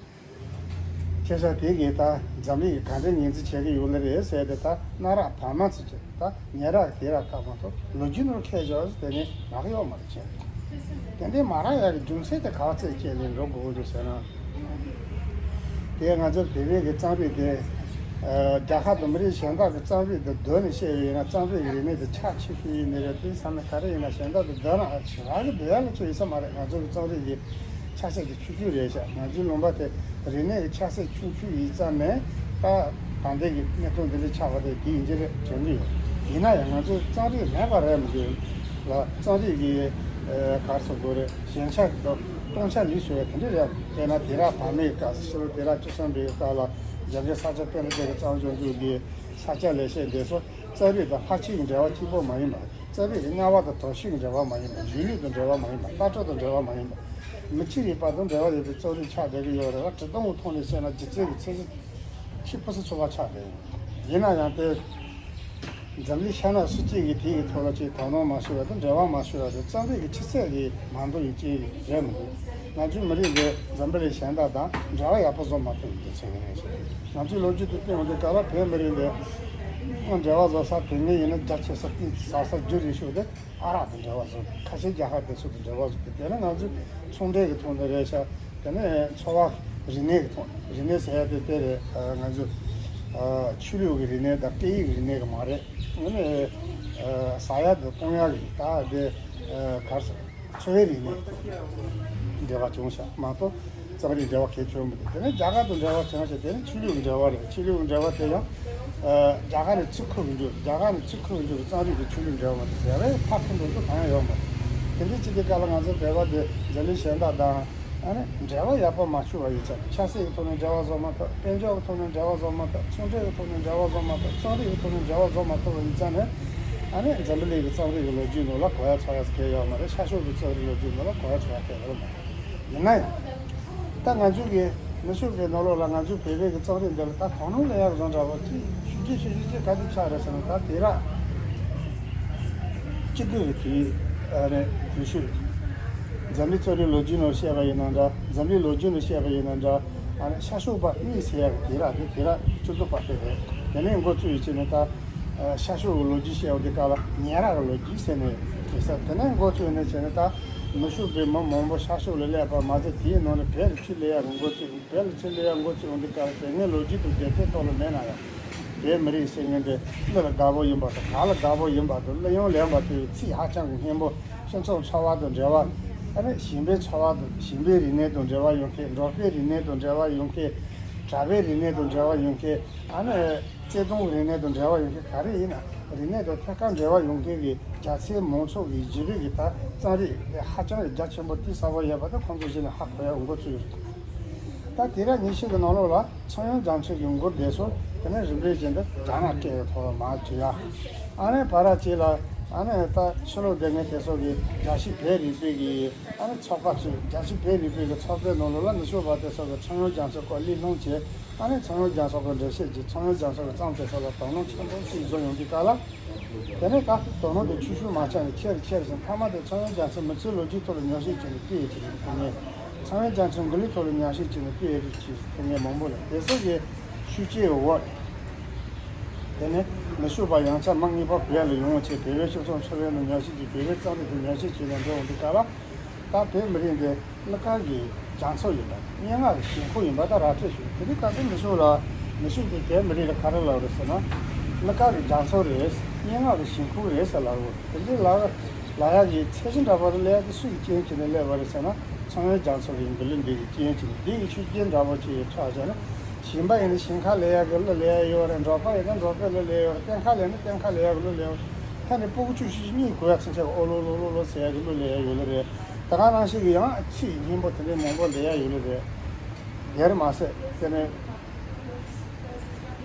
ཁྱེད་ཚོ་དེ་གས་ད་འཛམ་གླིང་གི་ག་འདྲ་ངོས་འཛིན་བྱེད་ཀྱི་ཡོད་ལེ་རེད་ཟེར་ཏེ། ད་གནའ་རབས་བར་མ་ཚོ་ཅིག་ད་ཉེ་རབས་དུས་རབས་ཁག་མ་གཏོགས་ལོ་རྒྱུས་ནང་ཁྱེར་འཇོག་དེ་ནི་མ་གི་ཡོད་མ་རེད། ཅེས་དེ་འདྲའི་མ་རག་ཡག་གི་རྒྱུ་མཚན་དེ་ག་ཚོད་ཅིག་ལས་འགྲོ་དགོས་འདུག་ཟེར་ན། དེ་ང་ཚོ་བོད་པའི་གི་རྩོམ་རིག་དེ་ཨ་རྒྱལ་ཁབ་དང་མི་རིགས་གཞན་དག་གི་རྩོམ་རིག་དང་བསྡུར་ནས་བཤད་པ་ཡིན་ན་རྩོམ་རིག་གི་རིག་གནས་དེ་ཆགས་ཆེ་ཤོས་ཡིན་ནི་རེད། དེ་ཚང་མས་ག་རེ་ཡིན་ན་གཞན་དག་དང་བསྡུར་ན་ཨ་ཆེ་བ་གི་བསྡུར་ཡག་ལ་ཚོད་ཡིན་ས་མ་རེད། ང་ཚོ་གི་རྩོམ་རིག་གི་ཆ་ཤས་དེ་ཆུང་ཆུང་རེད་ཤག་ང་ཚོའི་ལུང་པ་དེ་རིག་གནས་ཀྱི་ཆ་ཤས་ཆུང་ཆུང་ཡིན་ཙང་ནས་ད་ད་ལྟའི་གི་གནད་དོན་འདི་འདྲ་ཆགས་པ་དེ་དེ་ཡིན་གྱི་རེད་དྲན་གྱི་ཡོད། ཡིན་ན་ཡང་ང་ཚོ་རྩོམ་རིག་མེད་པ་རེད་མི་འདུག་ལ། རྩོམ་རིག་གི་ཨ་ག་རེ་ཟེར་དགོས་རེད། ཞན་ཆ་དང་སྟོང་ཆ་ལུས་ཤོར་བ་དེ་འདྲ་རེད། དཔེར་ན་དུས་རབས་བར་མའི་སྐབས་སུ་ཕྱི་ལོ་དུས་རབས་བཅུ་གསུམ་པའི་སྐབས་ལ་རྒྱ་གར་ས་སྐྱ་པཎྜི་ཏ་གི་རྩོམ་སྦྱོང་རྒྱུ་གི་ས་སྐྱ་ལེགས་བཤད་འདི་ཚོ་རྩོམ་རིག་དང་ལྷ་ཆོས་ཀྱི་འབྲེལ་བ་གཅིག་པོ་མ་ཡིན་པ། རྩོམ་རིག་གི་དམྱལ་བ་དང་དོར་ཞི་གི་འབྲེལ་བ་མ་ཡིན་པ། གཞུང་ལུགས་དང་འབྲེལ་བ་མ་ཡིན་པ། ལྟ་གྲུབ་དང་འབྲེལ་བ་མ་ཡིན་པ། མི་ཆོས་རིག་པ་དང་འབྲེལ་བ་ཡོད་པའི་རྩོམ་རིག་ཆགས་བསྡད་ཀྱི་ཡོད་རེད་བ། འབྲི་སྟངས་ཀྱི་ཐོག་ནས་བཤད་ན་སྒྱུ་རྩལ་གྱི་ཚད་གཞི་ཆེས་ཕུན་སུམ་ཚོགས་པ་ཆགས་བསྡད་ཡོད། ཡིན་ན་ཡང་དེ་འཛམ་གླིང་ཤ་ནག་སུ་གཅིག་གིས་དེའི་ཐོག་ལ་ཅིག་དོ་སྣང་མ་ཞུས་པ་དང་འབྲེལ་བ་མ་ཞུས་པ་དེ་རྩོམ་རིག་གི་ཆུ་ཚད་ཀྱི་མ་འདང་བའི་རྐྱེན་གྱིས་རེད་མི་འདུག་ང་ཚོའི་མི་རིགས་འདི་འཛམ་བུ་གླིང་གཞན་དག་དང་འབྲེལ་བ་ཡག་པོ་བཟོ་མ་ཐུབ་པའི་རྒྱུ་མཚན་གྱིས་རེད་ཤག་ང་ཚོའི་ལོ་རྒྱུས་དེ་བལྟས་ཡོང་དུས་སྐབས་ལ་བོད་མི་རིགས་འདི་འབྲེལ་བ་བཟོ་ས་དེ་སྔ་ཡིན་ན་རྒྱ་ཆེ་ས་གཏིང་ཟབ་ས་རྒྱུ་རེད་ཤག་དེ་ཨ་རག་དང་འབྲེལ་བ་བཟོ། ཁ་ཆེ་རྒྱ་གར་དེ་ཚོ་དང་འབྲེལ་བ་བཟོ་གི། དེ་ནི་ང་ཚོའི་ཚོང་འབྲེལ་གྱི་ཐོག་ནས་རེད་ཤག་དེ་ནས་འཚོ་བ་རིག་གནས་ཀྱི་ཐོག་རིག་གནས་ཟེར་ཡ་དེ་དེ་རེད། ང་ཚོ་ཆོས་ལུགས་ཀྱི་རིག་གནས་དང་སྐད་ཡིག་རིག་གནས་ཀྱི་མ་རེད། ཨ་ནི་ཟ་ཡ་དང་བཏུང་ཡ་གི་ད་དེ་གར་སོང་འཚོ་བའི་རིག་གནས་འབྲེལ་བ་བྱུང་ཤག་མ་གཏོགས་རྩོམ་རིག་འབྲེལ་བ་གལ་ཆེན་པོ་མི་འདུག་དེ་ནས་རྒྱ་གར་དང་འབྲེལ་བ་བྱུང་ཤག་དེ་ནི་ཆོས་ལུགས་ཀྱི་འབྲེལ་བ་རེད། ཆོས་ལུགས་ཀྱི་འབྲེལ་བ་དེ་ཡང་རྒྱ་གར་ནས་ཚུར་ཁུར་གི་འཇུག་རྒྱ་གར་ནས་ཚུར་ཁུར་གི་འཇུག་རྩོམ་རིག་དང་ཆོས་ལུགས་འབྲེལ་བ་མི་འདུག་དེ་རེད། ཕར་ཁུར་འགྲོ་རྒྱུ་གང་ཡང་ཡོད་མ་རེད། དེ་འདྲའི་ཅིག་དེ་ག་ལ་ང་ཚོ་བོད་པ་དེ་འཛམ་གླིང་གཞན་དག་དང་ཨ་ནི་འབྲེལ་བ་ཡག་པོ་མ་ཤོར་བ་ཡིན་ཙང་། ཆབ་སྲིད་ཀྱི་ཐོག་ནས་འབྲེལ་བ་བཟོ་མ་ཐུབ། དཔལ་འབྱོར་གྱི་ཐོག་ནས་འབྲེལ་བ་བཟོ་མ་ཐུབ། ཚོང་འབྲེལ་གྱི་ཐོག་ནས་འབྲེལ་བ་བཟོ་མ་ཐུབ། རྩོམ་རིག་གི་ཐོག་ནས་འབྲེལ་བ་བཟོ་མ་ཐུབ་པ་ཡིན་ཙང་ནས་ཨ་ནི་འཛམ་བུ་གླིང་གི་རྩོམ་རིག་གི་ལོ་རྒྱུས་ནང་ལ་གོ་ཡ་ཚོར་ཡ་གང་ཡང་ཡོད་མ་རེད། ཤར་ཕྱོགས་ཀྱི་རྩོམ་རིག་ལོ་རྒྱུས་ནང་ལ་གོ་ཡ་ཚོར་ཡ་གང་ཡང་ཡོད་མ་རེད། ཡིན་ན་ཡང་། ད་ང་ཚོའི་གི་ནུབ་ཕྱོགས་ཀྱི་ནང་ལོགས་ལ་ང་ཚོའི་བོད་པའི་གི་རྩོམ་རིག་འདི་ལ་ད་དོ་སྣང་སླེབས་ཡག་བཟོ་འདྲ་བོ་ཅིག་ཤུགས་རྐྱེན་ཤུགས་རྐྱེན་ཅིག་ག་དུས་ཆགས་རེད་ཟེར་ན། ད་དུས་རབས་བཅུ་དགུ་གི་དུས་ཨ་ནི་དུས་ཤོས་འཛམ་གླིང་རྩོམ་རིག་ལོ་རྒྱུས་ནང་བཤད་པ་ཡིན་ན་འདྲ། འཛམ་གླིང་ལོ་རྒྱུས་ནང་བཤད་པ་ཡིན་ན་འདྲ། ཨ་ནི་ཤར་ཕྱོགས་པ་གཉིས་ཟེར་ཡག་གི་དུས་རབས་དེ་དུས་རབས་བཅུ་དགུ་པ་དེ་རེད། དེ་ནས་འགོ་བཙུགས་ཡོད་ཅེ་ནས་ད་ཤར་ཕྱོགས་ཀྱི་ལོ་རྒྱུས་བཤད་ཡག་དེ་ག་ལ་ཉེ་རབས་ཀྱི་ལོ་རྒྱུས་ཟེར་ནས་དེ་ས་དེ་ནས་འགོ་བཙུགས་ནས་བྱས་ནས་ད་ནུབ་ཕྱོགས་པའི་མི་མང་པོ་ཤར་ཕྱོགས་ལ་སླེབས་པ་མ་ཟད་དེའི་ནང་ནས་བོད་ལ་ཆུ་ལེན་ཡག་གི་འགོ་བཙུགས། བོད་ལ་ཆུ་ལེན་ཡག་འགོ་བཙུགས་འོང་དུས་སྐབས་ལ་དེ་སྔའི་ལོ་རྒྱུས་དང་སྡེ་ཚན་ཐོག་ལ་མེད་ན་ཡང་། བོད་མི་རིགས་ཟེར་མཁན་དེ་གླུ་ལ་དགའ་པོ་ཡིན་པ་དང་། གར་ལ་དགའ་པོ་ཡིན་པ་དང་། གླུ་དབྱངས་ལེན་པ་དེ་ཚིག་ཧ་ཅང་གི་སྙན་པོ། སྤྱི་ཚོགས་འཚོ་བ་དང་འབྲེལ་བ། ཨ་ནི་ཞིང་པའི་འཚོ་བ་དང་ཞིང་པའི་རིག་གནས་དང་འབྲེལ་བ་ཡོད་མཁན། འབྲོག་པའི་རིག་གནས་དང་འབྲེལ་བ་ཡོད་མཁན། གྲྭ་པའི་རིག་གནས་དང་འབྲེལ་བ་ཡོད་མཁན། ཨ་ནི་བརྩེ་དུང་གི་རིག་གནས་དང་འབྲེལ་བ་ཡོད་མཁན། ག་རེ་ཡིན་ན་རིག་གནས་དང་ཐད་ཀར་འབྲེལ་བ་ཡོད་མཁན་གྱི་རྒྱ་ཆེའི་མང་ཚོགས་ཀྱི་བརྗོད་པའི་གི་ད་རྩོམ་རིག་དེ་ཧ་ཅང་གི་རྒྱ་ཆེན་པོ་གཏིང་ཟབ་པོ་ཡོད་པ་དེ་ཁོང་ཚོ་གཞི་ནས་ཧ་གོ་ཡག་འགོ་ཚུགས་ཡོད། ད་དུས་རབས་ཉི་ཤུ་གི་ནང་ལོགས་ལ་ཚངས་དབྱངས་རྒྱ་མཚོ་གི་མགུར་དེ་ཚོ་དེ་ནས་རིམ་པས་བཞིན་དུ་རྒྱ་ནག་སྐད་ཀྱི་ཐོག་ལ་མར་བྲིས་ཡ། ཨ་ནི་བར་གཅིག་ལ་ཨ་ནི་ད་ཕྱི་ལོགས་སྡོད་མཁན་དེ་ཚོ་གིས་རྒྱལ་སྤྱིའི་བོད་རིག་པའི་གི་ཨ་ནི་ཚོགས་པ་ཚོས། རྒྱལ་སྤྱིའི་བོད་རིག་པའི་གི་ཚོགས་པའི་ནང་ལོགས་ལ་ནུབ་ཕྱོགས་པ་དེ་ཚོ་གིས་ཚངས་དབྱངས་རྒྱ་མཚོའི་སྐོར་གླེང་སློང་བྱས། ཨ་ནི་ཚངས་དབྱངས་རྒྱ་མཚོ་གི་འགྲེལ་བཤད་ཀྱིས་ཚངས་དབྱངས་རྒྱ་མཚོ་གི་རྩོམ་དེ་ཚོ་ལ་དོ་སྣང་ཆེན་པོ་ཅིག་བཟོ་ཡོང་དུས་སྐབས་ལ། དེ་ནས་ད་དོ་སྣང་དེ་ཆུང་ཆུང་མ་ཆགས་ནས་ཆེ་རུ་ཆེ་རུ་སོང་། མཐའ་མ་དེ་ཚངས་དབྱངས་རྒྱ་མཚོ་མི་ཚེའི་ལོ་རྒྱུས་ཐོག་ལ་ཉམས་ཞིབ་བྱས་ནས་དཔེ་ཡི་ཆེད་དུ་ཐོན་མཁན། ཚངས་དབྱངས་རྒྱ་མཚོའི་མགུར་གླུའི་ཐོག་ལ་ཉམས་ཞིབ་བྱས་ནས་དཔེ་ཡི་ཆེད་དུ་ཐོན་མཁན་མང་པོ་ལ་དེ་ཚོ་གི་ཤུགས་རྐྱེན་འོག་དེ་ནས་ནུབ་ཕྱོགས་པ་ཡང་བསྐྱར་མི་གཉིས་པ་བོད་ལ་ཡོང་བྱས། བོད་པའི་སྤྱི་ཚོགས་འཚོ་བའི་ནང་ཉམས་ཞིབ་ཀྱིས། བོད་པའི་རྩོམ་རིག་དེ་ཉམས་ཞིབ་བྱས་ནས་འགྲོ་འོང་དུས་སྐབས་ལ། ད་བོད་མི་རིགས་འདི་གླུ་གར་གྱི་རྒྱ་མཚོ་ཡིན་པ། སྙན་ངག་གི་ཞིང་ཁམས་ཡིན་པ་ད་ར་སྤྲོད་བྱུང་། དེ་དུས་སྐབས་དེ་ནུབ་ཕྱོགས་ལ་ནུབ་ཕྱོགས་ཀྱི་བོད་མི་རིགས་ལ་ག་རེ་ལབ་རེད་ཟེར་ན། གླུ་གར་གྱི་རྒྱ་མཚོ་རེད། སྙན་ངག་གི་ཞིང་ཁམས་རེད་ཟེར་ལབ་རེད། དེ་འདྲའི་ལབ་ལབ་ཡག་གི་ཚད་གཞི་འདྲ་པོ་དེ་སླེབས་ཡག་དེ་སུ་ཡི་རྐྱེན་བྱས་ནས་སླེབས་པ་རེད་ཟེར་ན། ཚངས་དབྱངས་རྒྱ་མཚོ་གི་མགུར་གླུ་འདི་ཡི་རྐྱེན་བྱས་ནས། འདི་ཡི་ཤུགས་རྐྱེན་འདྲ་པོ་ཅིག་ཡོད་ཆོག་ཟེར་ན། ཞིང་པ་ཡིན་ན་ཞིང་ཁར་ལས་ཡག་གི་གླུ་ལས་ཡག་ཡོད་རེད། འབྲོག་པ་ཡིན་ན་འབྲོག་པའི་གླུ་ལས་ཡག་ཡོད་རེད། གཏན་ཁ་ལས་ན་གཏན་ཁ་ལས་ཡག་གི་གླུ་ལས་ཡག་ཡོད་རེད། ཁ་ནས་སྤུ་གུ་བཅུ་བཞི་གཉིས་གོ་ཡག་ཚུན་ཆད་ཀྱི་ཨོ་ལོ་ལོ་ལོ་ལོ་ཟེར་ཡག་གི་གླུ་ལས་ཡག་ཡོད་ལེ་རེད། ད་ག་ནང་བཞིན་གྱི་ཡང་ཚིག་སྙན་པོ་དེ་འདྲའི་མང་པོ་ལས་ཡག་ཡོད་ལེ་རེད། དེར་མ་ཟད་དེ་ནས་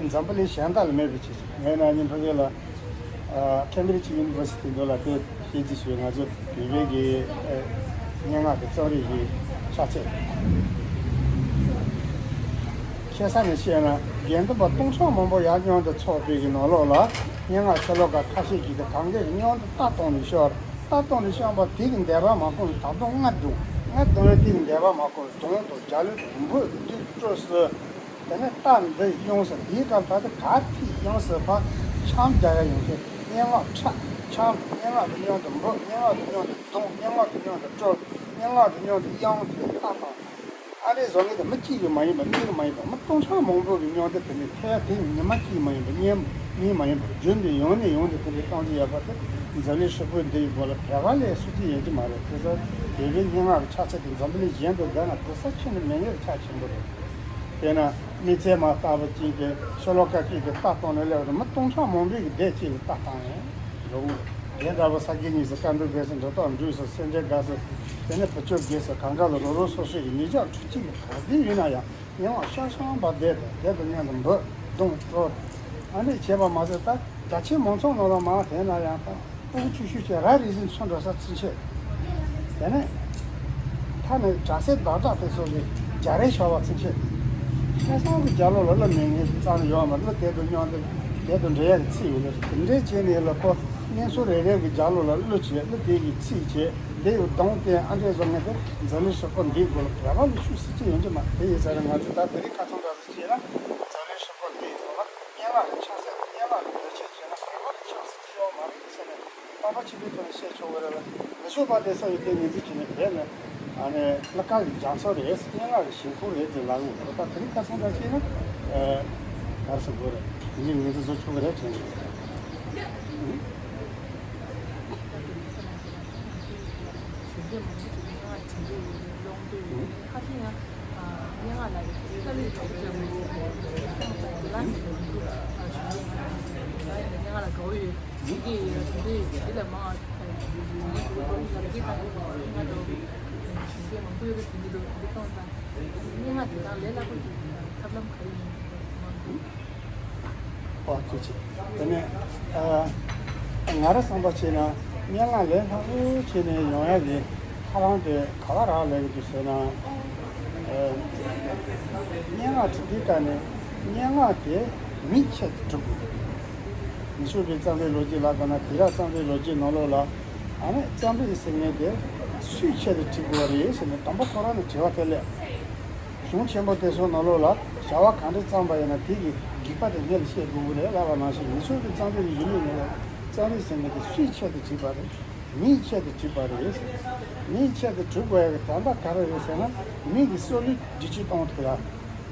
འཛམ་བུ་གླིང་གཞན་དག་ལ་མེད་པའི་ཆེད་ཅིག་ངས་ན་ནིང་ཕ་གི་ལ་ཨ་Cambridge University འདི་ལ་དེ་PhD བྱས། ང་ཚོ་བོད་པའི་གི་ཨ་སྙན་ངག་གི་རྩོམ་རིག་གི་ཕྱག་ཚད། ཁ་སང་ནས་བཤད་ན་དགེ་འདུན་པ་སྟོང་ཕྲག་མང་པོ་ཡར་མཉམ་དུ་ཚོགས་པའི་གི་ནང་ལོགས་ལ་སྙན་ངག་ཆེ་ལོ་ཀ་ཁ་ཤས་ཀྱིས་གི་གང་གས་མཉམ་དུ་རྟ་བཏང་ནས་ཤོར། རྟ་བཏང་ནས་ཤོར་བ་དེ་གི་འདས་པ་མ་གོ་བའི་ད་དུང་རྔ་བརྡུངས། རྔ་བརྡུངས་ཡས་དེ་གི་འདས་པ་མ་གོ་བའི་དུང་དང་རྒྱ་གླུ་དང་འབོད་ཀྱི་དུས་སུ། དེ་ནས་རྟ་འདི་ཡོངས་སུ་དེའི་སྐབས་ད་ལྟ་ག་ཐིག་ཡོངས་སུ་ཕར་འཆམ་རྒྱག་ཡ་ཡོང་དུས་སྙན་ངག་ཁྲ་འཆམ། སྙན་ངག་དང་མཉམ་དུ་འབོད། སྙན་ངག་དང་མཉམ་དུ་བརྡུང་། སྙན་ངག་དང་མཉམ་དུ་དཀྲོལ། སྙན་ངག་དང་མཉམ་དུ་དབྱངས་དེ་ལྟ་དང་། ཨ་རེ་བཟོ་མཁན་དེ་མི་གཅིག་གིས་མ་ཡིན་པ། གཉིས་ཀྱིས་མ་ཡིན་པ། མི་སྟོང་ཕྲག་མང་པོ་གིས་མཉམ་དུ་དེ་འདྲའི་ཐལ་དེ་ཉི་མ་གཅིག་མ་ཡིན་པ། གཉིས་གཉིས་མ་ཡིན་པ། རྒྱུན་དུ་ཡང་ནས་ཡང་དུ་དེ་འདྲའི་གཏམ་རྒྱུད་ཡོད་པ་དེ་འཛམ་གླིང་ཧྲིལ་པོ་འདི་ཡི་སྒོ་ལ་བོད་པ་ལས་སུ་གཅིག་ཡོད་ཀྱི་མ་རེད། དེ་ཚོ་བོད་པའི་སྙན་ངག་གི་ཆ་ཚད་དེ་འཛམ་བུ་གླིང་གཞན་དུ་བསྡུར་ན་དེ་ས་ཁྱོན་ནས་མི་ཉག་གི་ཆ་ཆེན་པོ་རེད། དཔེར་ན། མི་ཚེ་མ་བལྟ་བ་གཅིག་གི་ཤོ་ལོ་ཀ་གཅིག་གི་ལྟ་སྟངས་ལས་སླེབས་རེད། མི་སྟོང་ཕྲག་མང་པོའི་གི་སྡེ་གཅིག་གི་ལྟ་སྟངས་རེད་འགྲོ་གི། དེ་འདྲ་བོ་ས་དགེ་བསྙེན་སོགས་བཀའ་འབུམ་དགེ་སོགས་འབྲི་སྟངས་འབྲུ་སོགས་སེམས་ཅན་དགའ་སོགས་དེ་ནས་བུ་ཆོས་དགེ་སོགས་གང་ག་ལ་རོ་རོ་སོ་སོའི་གི་ཉིས་བརྒྱ་དྲུག་ཅུ་གི་ག་དུས་ཡིན་ན་ཡང་། ཡང་ཤ་ཤང་བ་བསྡད་དང་དེ་དང་མཉམ་དུ་འབུད་རྡུང་དཀྲོལ། ཨ་ནི་བྱས་པ་མ་ཟད་ད་རྒྱ་ཆེ་མང་ཚོགས་ནང་ལ་མ་དེ་ན་ཡང་ད་སྤུ་གུ་ཆུང་ཤོས་ཀྱི་ར་རི་བཞིན་ཚུར་འགྲོ་ས་ཚུན་ཆད། དེ་ནས་མཐའ་ནས་དྲག་སེ་བདག་དྲག་དེ་ཚོ་གི་རྒྱ་རེ་ཤོར་བ་ཚུན་ཆད། ཁ་སང་གི་རྒྱ་ལོ་ལ་གླུ་མེད་ངེས་རྩ་ནས་ཡོད་མ་རེད། གླུ་དེ་དང་མཉམ་དུ་དེ་དང་འབྲེལ་ཡག་གི་ཚིག་ཡོད་ལ་དེ་འདྲའི་བྱས་ནས་ལ་ཁོ་གནས་ཚུལ་རེ་རེ་གི་རྒྱ་ལོ་ལ་གླུ་བྱས། གླུ་དེ་གི་ཚིག་བྱས་དེ་ཡོད་གདོང་བསྟན་ཨ་འདྲས་བཟོ་ངེས་དེ་འཛམ་གླིང་ཧྲིལ་པོ་འདིའི་སྒོ་ལ་བོད་པ་ལ་ཤུགས་སྲིད་ཀྱི་ཡོང་གི་མ་རེད། དེ་ཡིན་ཙང་ང་ཚོ་ད་བོད་རིགས་ཁ་ཚང་འདྲ་ཟེར་བྱས་ན་འཛམ་གླིང་ཧྲིལ་པོ་འདིའི་ཐོག་ལ་སྙན་ངག་གི་ཆགས་སྲེད་དང་སྙན་ངག་གི་བེད་སྤྱོད་བྱས་ན་བོད་པ་ལ་ཆགས་སྲེད་ཡོད་མ་རེད་ཟེར་ནས་དཔའ་བ་ཆེན་པོའི་ཐོག་ནས་བཤད་ཆོག་གི་རེད་ལ། མི་ཆོས་པ་དེ་ཚོ་ཡི་དེ་ངེས་འཛིན་བྱས་ནས་བོད་ནས་ཨ་ནི་གླུ་གར་གྱི་རྒྱ་མཚོ་རེད། སྙན་ངག་གི་ཞིང་ཁམས་རེད་ཅེས་ལབ་ཡོང་གི་རེད། ད་དེ་རིང་ཁ་སང་འདྲ་བྱས་ན་ཨ་ག་རེ་ཟེར་དགོས་རེད། དེ་འདྲའི་ངེས་འཛིན་བཟོ་ཆོག་གི་རེད་དྲན་གྱི་རེད། གཞོན་སྐྱེས་མང་པོ་ཅིག་སྙན་ངག་འབྲི་འདོད་ཡོད་རེད། ཀློག་འདོད་ཡོད་རེད། ཁ་ཤས་ཡང་སྙན་ངག་ལ་ཡང་ལྟ་བའི་གྲོགས་པོ་ཅན་མང་པོ་ཡོད་རེད། ཁོང་ཚོ་དེ་ལ་ནི་ཡོང་འདུག་གཞོན་སྐྱེས་མང་པོ་ཅིག་ང་ཡང་སྙན་ངག་ལ་དགའ་བོ་ཡོད། འབྲི་གི་ཡོད་རེད། དེ་འདྲའི་དེ་ལས་མང་ང་ཚོ་ཀློག་ཡག་གི་ད་སྙན་ངག་འདྲ་བོ་གཞོན་སྐྱེས་མང་པོ་ཡོད་རེད། དེ་འདྲ་འདུག་འདི་གཏོང་ཙང་སྙན་ངག་དེ་དག་ལས་སླ་པོ་ཅིག་ཐབས་ལམ་ག་རེ་ཡིན་མང་འདུག་ཨོ་ཐུགས་རྗེ་ཆེ། དེ་ནས་ཨ་ང་རང་བསམ་པ་བྱས་ན་སྙན་ངག་ལས་སླ་པོ་བྱས་ནས་ཡོང་ཡག་གི་ཐབས་ལམ་དེ་ག་བ་རག་ལས་ཀྱི་འདུག་ཟེར་ན། ཨ་སྙན་ངག་འབྲི་དུས་ཀ་ནས་སྙན་ངག་དེ་མིའི་ཆེད་དུ་འབྲི་དགོས། ཉི་ཤུ་པའི་རྩོམ་རིག་ལོ་རྒྱུས་ལ་དགོས་ན་དེང་རབས་རྩོམ་རིག་ལོ་རྒྱུས་ནང་ལོགས་ལ་ཨ་ནི་རྩོམ་རིག་ཟེར་མཁན་དེ་སུའི་ཆེད་དུ་བྲིས་དགོས་རེད་ཟེར་ནས་དང་པོ་ཁོ་རང་ནས་དྲི་བ་དེ་སླེབས། གཞུང་ཆེན་པོ་དེ་ཚོའི་ནང་ལོགས་ལ་བྱ་བ་གང་འདྲ་བརྩམས་པ་ཡིན་ན་དེ་གི་རྒྱུག་པ་དེ་སྔོན་ལ་བཤད་དགོས་ཀྱི་རེད་ལབ་པ་ནང་བཞིན། མི་ཆོས་ཀྱི་རྩོམ་རིག་གི་ཡུལ་ལུགས་ནང་ལ་རྩོམ་རིག་ཟེར་མཁན་དེ་སུའི་ཆེད་དུ་བྲིས་པ་རེད། མིའི་ཆེད་དུ་བྲིས་པ་རེད། མིའི་ཆེད་དུ་བྲིས་དགོས་ཡག་གི་དོན་དག་ག་རེ་རེད་ཟེར་ན། མི་གི་སྲོག་ལུས་བདེ་སྐྱིད་གཏོང་ཐུབ་ཡག་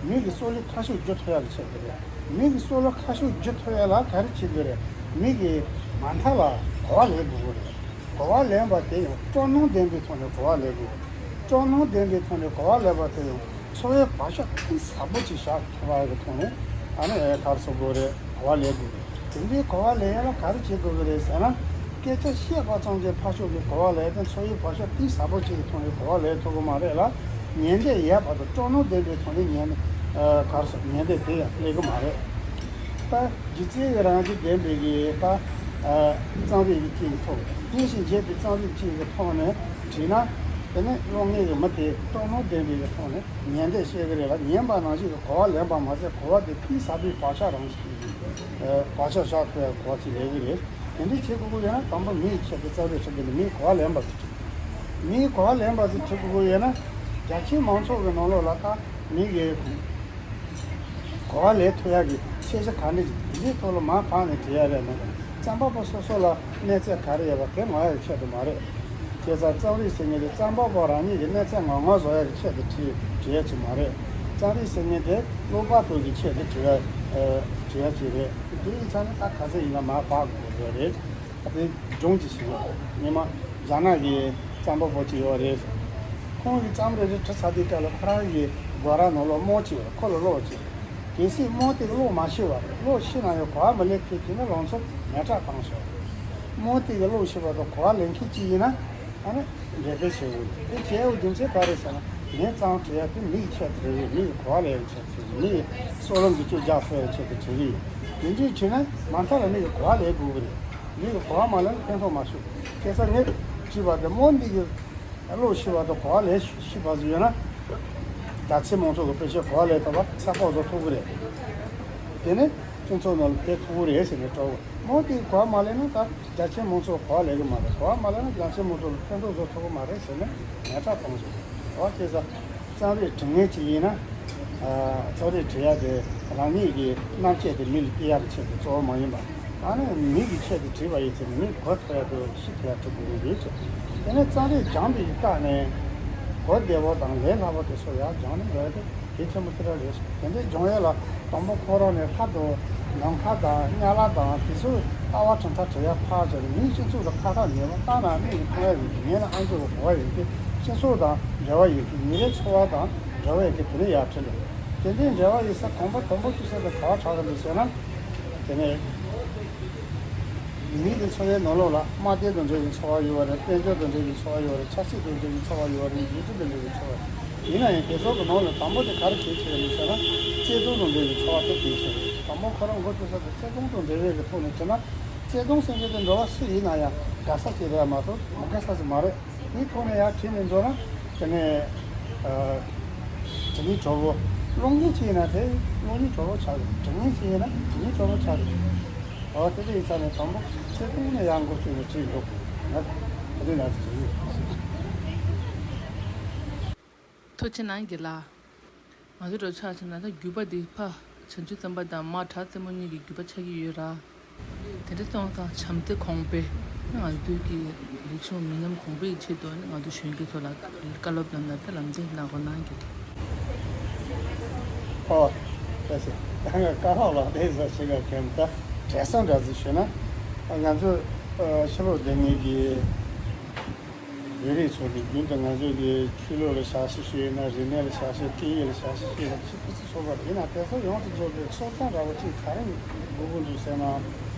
མི་གི་སྲོག་ལུས་ཁ་ཕྱོགས་བསྒྱུར་ཐུབ་ཡག་གི་ཆེད་དུ་རེད། མི་གི་སྲོག་ལུས་ཁ་ཕྱོགས་བསྒྱུར་ཐུབ་ཡག་ལ་ག་རེ་བྱེད་དགོས་རེད། མི་གི་མ་མཐའ་ལ་གོ་བ་ལེན་དགོས་ཀྱི་རེད། གོ་བ་ལེན་པ་དེ་ཡང་སྤྲོ་སྣང་ལྡན་པའི་ཐོག་ནས་གོ་བ་ལེན་དགོས། སྤྲོ་སྣང་ལྡན་པའི་ཐོག་ནས་གོ་བ་ལེན་པ་དེ་ཡང་འཚོ་བའི་བག་ཆགས་གཏིང་ཟབ་པོ་ཅིག་བཞག་ཐུབ་པ་གི་ཐོག་ནས་ཨ་ནི་ག་རེ་ཟེར་དགོས་རེད། གོ་བ་ལེན་དགོས་རེད། དེ་འདྲའི་གོ་བ་ལེན་ཡག་ལ་ག་རེ་བྱེད་དགོས་ཀྱི་རེད་ཟེར་ན། སྐད་ཆ་བཤད་པ་ཙམ་གྱིས་ཕར་ཕྱོགས་ཀྱི་གོ་བ་ལེན་ཏེ་འཚོ་བའི་བག་ཆགས་གཏིང་ཟབ་པོ་ཅིག་གི་ཐོག་ནས་གོ་བ་ལེན་ཐུབ་ཀྱི་མ་རེད་ལ། ཉན་འདོད་ཡོད་བར་དུ་སྤྲོ་སྣང་ལྡན་པའི་ཐོག་ནས་ཉན་ཨ་ག་རེ་ཟེར་ཉན་འདོད་དེ་ཡང་སླེབས་ཀྱི་མ་རེད། ད་སྒྱུ་རྩལ་གྱི་རང་བཞིན་ལྡན་པའི་གི་ད་ཨ་རྩོམ་རིག་གི་སྤྱི་ཡི་ཐོག་སྙན་ཞིང་འཇེབས་པའི་རྩོམ་རིག་སྤྱི་ཡི་ཐོག་ནས་བྲིས་ན། དེ་ནས་ཀློག་མཁན་གྱི་མི་དེ་སྤྲོ་སྣང་ལྡན་པའི་གི་ཐོག་ནས་ཉན་འདོད་སྐྱེ་གི་རེད་ལ། ཉན་པ་ནང་བཞིན་གྱི་གོ་བ་ལེན་པ་མ་ཟད་གོ་བ་དེ་གཏིང་ཟབ་པའི་བག་ཆགས་རང་བཞིན་གྱི་ཨ་བག་ཆགས་བཞག་ཐུབ་ཡག་གོ་བ་ཅིག་ལེན་གི་རེད། དེ་འདྲའི་བྱེད་དགོས་ཀྱི་ཡོད་ན་དང་པོ་མིའི་ཆེད་དུ་རྩོམ་རིག་བྲིས་དགོས་འདུག་མིའི་གོ་བ་ལེན་པ་ཟེར་གྱི་འདུག་མིའི་གོ་བ་ལེན་པ་ཟེར་བྲིས་དགོས་ཀྱི་ཡོད་ན། རྒྱ་ཆེའི་མང་ཚོགས་ཀྱི་ནང་ལོགས་ལ་ད་མི་གི་གོ་བ་ལེན་ཐུབ་ཡག་གི་ཤེས་བྱ་ག་འདྲ་ཞིག་འདི་འདྲའི་ཐོག་ལ་མར་བབས་ནས་བྲིས་ཡག་རེད་མ་གཏོགས། རྩོམ་པ་པོ་སོ་སོ་ལ་གནས་ཚད་ག་རེ་ཡོད་པ་དེ་ངོ་ཡག་གི་ཆེད་དུ་མ་རེད། བྱས་ཙང་རྩོམ་རིག་ཟེར་མཁན་དེ་རྩོམ་པ་པོ་རང་ཉིད་ཀྱི་གནས་ཚད་ངོ་ངོ་བཟོ་ཡག་གི་ཆེད་དུ་བྲིས་བྲིས་ཡག་ཅིག་མ་རེད། རྩོམ་རིག་ཟེར་མཁན་དེ་ཀློག་པ་པོ་གི་ཆེད་དུ་བྲིས་ཡག་ཨ་བྲིས་ཡག་ཅིག་རེད། དེ་ཡིན་ཙང་ནི་ད་ག་ཚོད་ཡིན་ན་མར་བབས་དགོས་ཡོད་རེད། ད་ལྟའི་སྦྱོང་བྱེད་བྱེད་ཡོད། སྔོན་མ་རྒྱ་ནག་གི་རྩོམ་པ་པོ་ཅིག་ཡོད་རེད། ཁོང་གིས་རྩོམ་རེ་རེ་བྲིས་ཚར་དུས་སྐབས་ལ་ཁོ་རང་གི་སྒོ་ར་ནང་ལོགས་རྨོ་ཅིག་ཡོད་རེད། ཁོ་ལ་ཀློག་ཅིག་གལ་སྲིད་རྨོ་དེ་གིས་ཀློག་མ་ཤེས་པ་རེད། ཀློག་ཤེས་ན་ཡང་གོ་བ་མི་ལེན་ཐུབ་ཀྱི་ན་ལང་ཚོ་མེ་སྲེག་བཏང་ཤོག་རྨོ་དེ་གིས་ཀློག་ཤེས་པ་དང་གོ་བ་ལེན་མཁན་ཅིག་ཡིན་ན་ཨ་ནི་འགྲེམས་སྤེལ་བྱེད་དགོས། དེ་བྱེད་དགོས་རྒྱུ་མཚན་ག་རེ་ཟེར་ན། ངས་རྩོམ་བྲིས་ཡག་དེ་མི་ཡི་ཆེད་དུ་རེད། མི་ཡི་གོ་བ་ལེན་ཡག་ཆེད་དུ་རེད། མི་ཡི་སྲོག་ལམ་གྱི་བཅུད་རྒྱག་ཐུབ་ཡག་ཆེད་དུ་བྲིས་ཀྱི་ཡོད། དེ་འདྲ་བྱས་ན་མ་མཐའ་ལ་མི་ཡི་གོ་བ་ལེན་དགོས་ཀྱི་རེད། མི་ཡི་གོ་བ་མ་ལེན་ན་ཕན་ཐོགས་མ་བྱུང་། བྱས་ཙང་ངས་བྲིས་པ་དེ་རྨོ་འདི་གིས་ཀློག་ཤེས་པ་དང་གོ་བ་ལེན་ཤེས་པ་ཟིག་ཡོད་ན། རྒྱ་ཆེ་མང་ཚོགས་ཀྱི་དཔེ་ཆ་གོ་བ་ལེན་ཐུབ་པ་ཚད་ལྡན་བཟོ་ཐུབ་ཀྱི་རེད། དེ་ནས་སྤྱི་ཚོགས་ནང་ལ་ཕན་ཐོགས་ཀྱི་རེད་ཟེར་ནས་སྤྲོ་བོ། རྨོ་དེ་གོ་བ་མ་ལེན་ན་ད་རྒྱ་ཆེ་མང་ཚོགས་གོ་བ་ལེན་གྱི་མ་རེད། གོ་བ་མ་ལེན་ན་རྒྱ་ཆེ་མང་ཚོགས་ལ་ཕན་ཐོགས་བཟོ་ཐུབ་ཀྱི་མ་རེད་ཟེར་ནས་ངས་ཁྲག་གཏོང་བྱུང་། འོ་བྱས་ཙང་རྩོམ་རིག་འབྲི་མཁན་ཅིག་ཡིན་ན། ཨ་རྩོམ་རིག་བྲིས་ཡག་དེ་རང་ཉིད་ཀྱི་རྣམ་དཔྱོད་དེ་མི་ལ་སྟེར་ཡག་གི་ཆེད་དུ་གཙོ་བོ་མ་ཡིན་པ། ཨ་ནི་མི་གི་ཆེད་དུ་བྲིས་པ་ཡིན་ཚེ་མི་གོ་ཐུབ་ཡག་དང་ཤེས་ཐུབ་ཡག་བྲི་དགོས་ཀྱི་རེད། དེ་ནས་རྩོམ་རིག་སྦྱངས་པའི་སྐབས་ནས་གོ་བདེ་བོ་དང་ལས་སླ་བོ་དེ་ཚོ་ཡར་སྦྱངས་ནས་འགྲོ་ཡག་དེ་གལ་ཆེན་པོ་ཞེ་དྲག་རེད། དེ་འདྲའི་སྦྱོང་ཡག་ལ་དང་པོ་ཁོ་རང་ནས་ལྷ་དང་ནམ་མཁའ་དང་དམྱལ་བ་དང་དེ་ཚོའི་ལྟ་བ་གྲུབ་མཐའ་བྲི་ཡག་ཕར་བྱས་ནས། མིའི་སྤྱི་ཚོགས་ལ་ཁ་ཁ་ཉན་པ། ལྟ་ན་མིག་གིས་མཐོང་ཡག་ཡོད་ཀྱི། ཉན་ན་ཨ་མཆོག་གིས་གོ་བ་ཡོད་ཀྱི། སྤྱི་ཚོགས་དང་འབྲེལ་བ་ཡོད་ཀྱི། ཉིན་རེའི་འཚོ་བ་དང་འབྲེལ་བ་ཡོད་ཀྱི། དེ་ནས་ཡར་བྲིས་ལ། དེ་འདྲའི་འབྲེལ་བ་ཡོད་ས་གོམ་པ་དང་པོ་བཅུག་ས་དེ་ག་པར་གྲགས་ཀྱི་འདུག་ཟེར་ན། དེ་ནས་མི་གི་འཚོ་བའི་ནང་ལོགས་ལ་དམའ་སྡེ་དང་འབྲེལ་བའི་འཚོ་བ་ཡོད་པ་རེད། དཔལ་འབྱོར་དང་འབྲེལ་བའི་འཚོ་བ་ཡོད་པ་རེད། ཆབ་སྲིད་དང་འབྲེལ་བའི་འཚོ་བ་ཡོད་པ་རེད། འགྲོ་རྒྱུ་དང་འབྲེལ་བའི་འཚོ་བ་རེད། ཡིན་ན་ཡང་དེ་ཚོ་གི་ནང་ནས་དང་པོ་དེ་ག་རེ་གལ་ཆེ་བ་རེད་ཟེར་ན། བརྩེ་དུང་དང་འབྲེལ་བའི་འཚོ་བ་དེ་གལ་ཆེ་རེད། དང་པོ་ཁོ་རང་འགོ་བཙུགས་ས་དེ་བརྩེ་དུང་དང་འབྲེལ་བའི་གི་ཐོག་ནས་བྱས་ན། བརྩེ་དུང་ཟེར་མཁན་དེ་འགྲོ་བ་སུ་ཡིན་ན་ཡང་དགའ་ས་ཞིག་རེད་མ་གཏོགས་མ་དགའ་ས་ཞིག་མ་རེད། དེའི་ཐོག་ནས་ཡར་བྲིས་ནས་འགྲོ་ན། དེ་ནས་ཨ། དྲི་མེད་གྲོགས་པོ། གློག་བརྙན་ཅིག་ཡིན་ན་དེ་གློག་བརྙན་གྲོགས་པོ་ཆགས་རེད། དྲི་ངན་ཅིག་ཡིན་ན་དྲི་ངན་གྲོགས་པོ་ཆགས་རེད། འོ་དེ་འདྲ་ཡིན་ཙང་ནས་དང་པོ་བརྩེ་དུང་ནས་ཡར་འགོ་བཙུགས་ནས་བྲིས་འགྲོ་དགོས། ང་དེ་འདྲ་ལ་བྱེད་ཡོད། ཐུགས་རྗེ་གནང་རྒན་ལགས། ང་ཚོ་འགྲོ་ཆགས་ཕྱིན་ན་ད་བརྒྱུད་པ་འདི་ཕ་བྱང་ཆུབ་སེམས་དཔའ་དང་མ་བྲག་རྩེ་མོ་གཉིས་ཀྱི་བརྒྱུད་པ་ཆགས་ཀྱི་ཡོད་ར། དེ་འདྲ་སོང་ཙང་བྱམས་བརྩེ་གོང་འཕེལ་ང་ཚོའི་གི་རིག་གཞུང་མི་ཉམས་གོང་འཕེལ་གྱི་ཆེད་དུ་ང་ཚོ་གཞོན་སྐྱེས་ཚོ་ལ་བཀའ་སློབ་གནང་ན་ད་ལམ་སྟོན་གནང་དགོས་གནང་གི་འདུག་ཨོ། ད་ཟེར་ད་ང་བཀའ་སློབ་ལ་དེ་ཟ་ཞིག་ག་གེམ་ད་བྲེལ་སོང་འདྲ་ཟིག་ཞུས་ན། ང་ཚོ་ཕྱི་ལོགས་བསྡད་མཁན་གྱི་བོད་རིགས་ཚོ་གིས་རྒྱུན་དུ་ང་ཚོ་གི་ཆོས་ལུགས་ལ་ཞབས་ཕྱི་ཞུས་ཡོད་ན། རིག་གནས་ལ་ཞབས་ཕྱི། སྐད་ཡིག་ལ་ཞབས་ཕྱི་ཞུས་ན་ཆེས་ཕུན་སུམ་ཚོགས་པ་རེད། ཡིན་ན་དེ་ཚོ་ཡོངས་སུ་རྫོགས་པའི་སྲོག་རྩ་འདྲ་བོ་གཅིག་ག་རེ་དགོས་ཀྱི་འདུག་ཟེར་ན།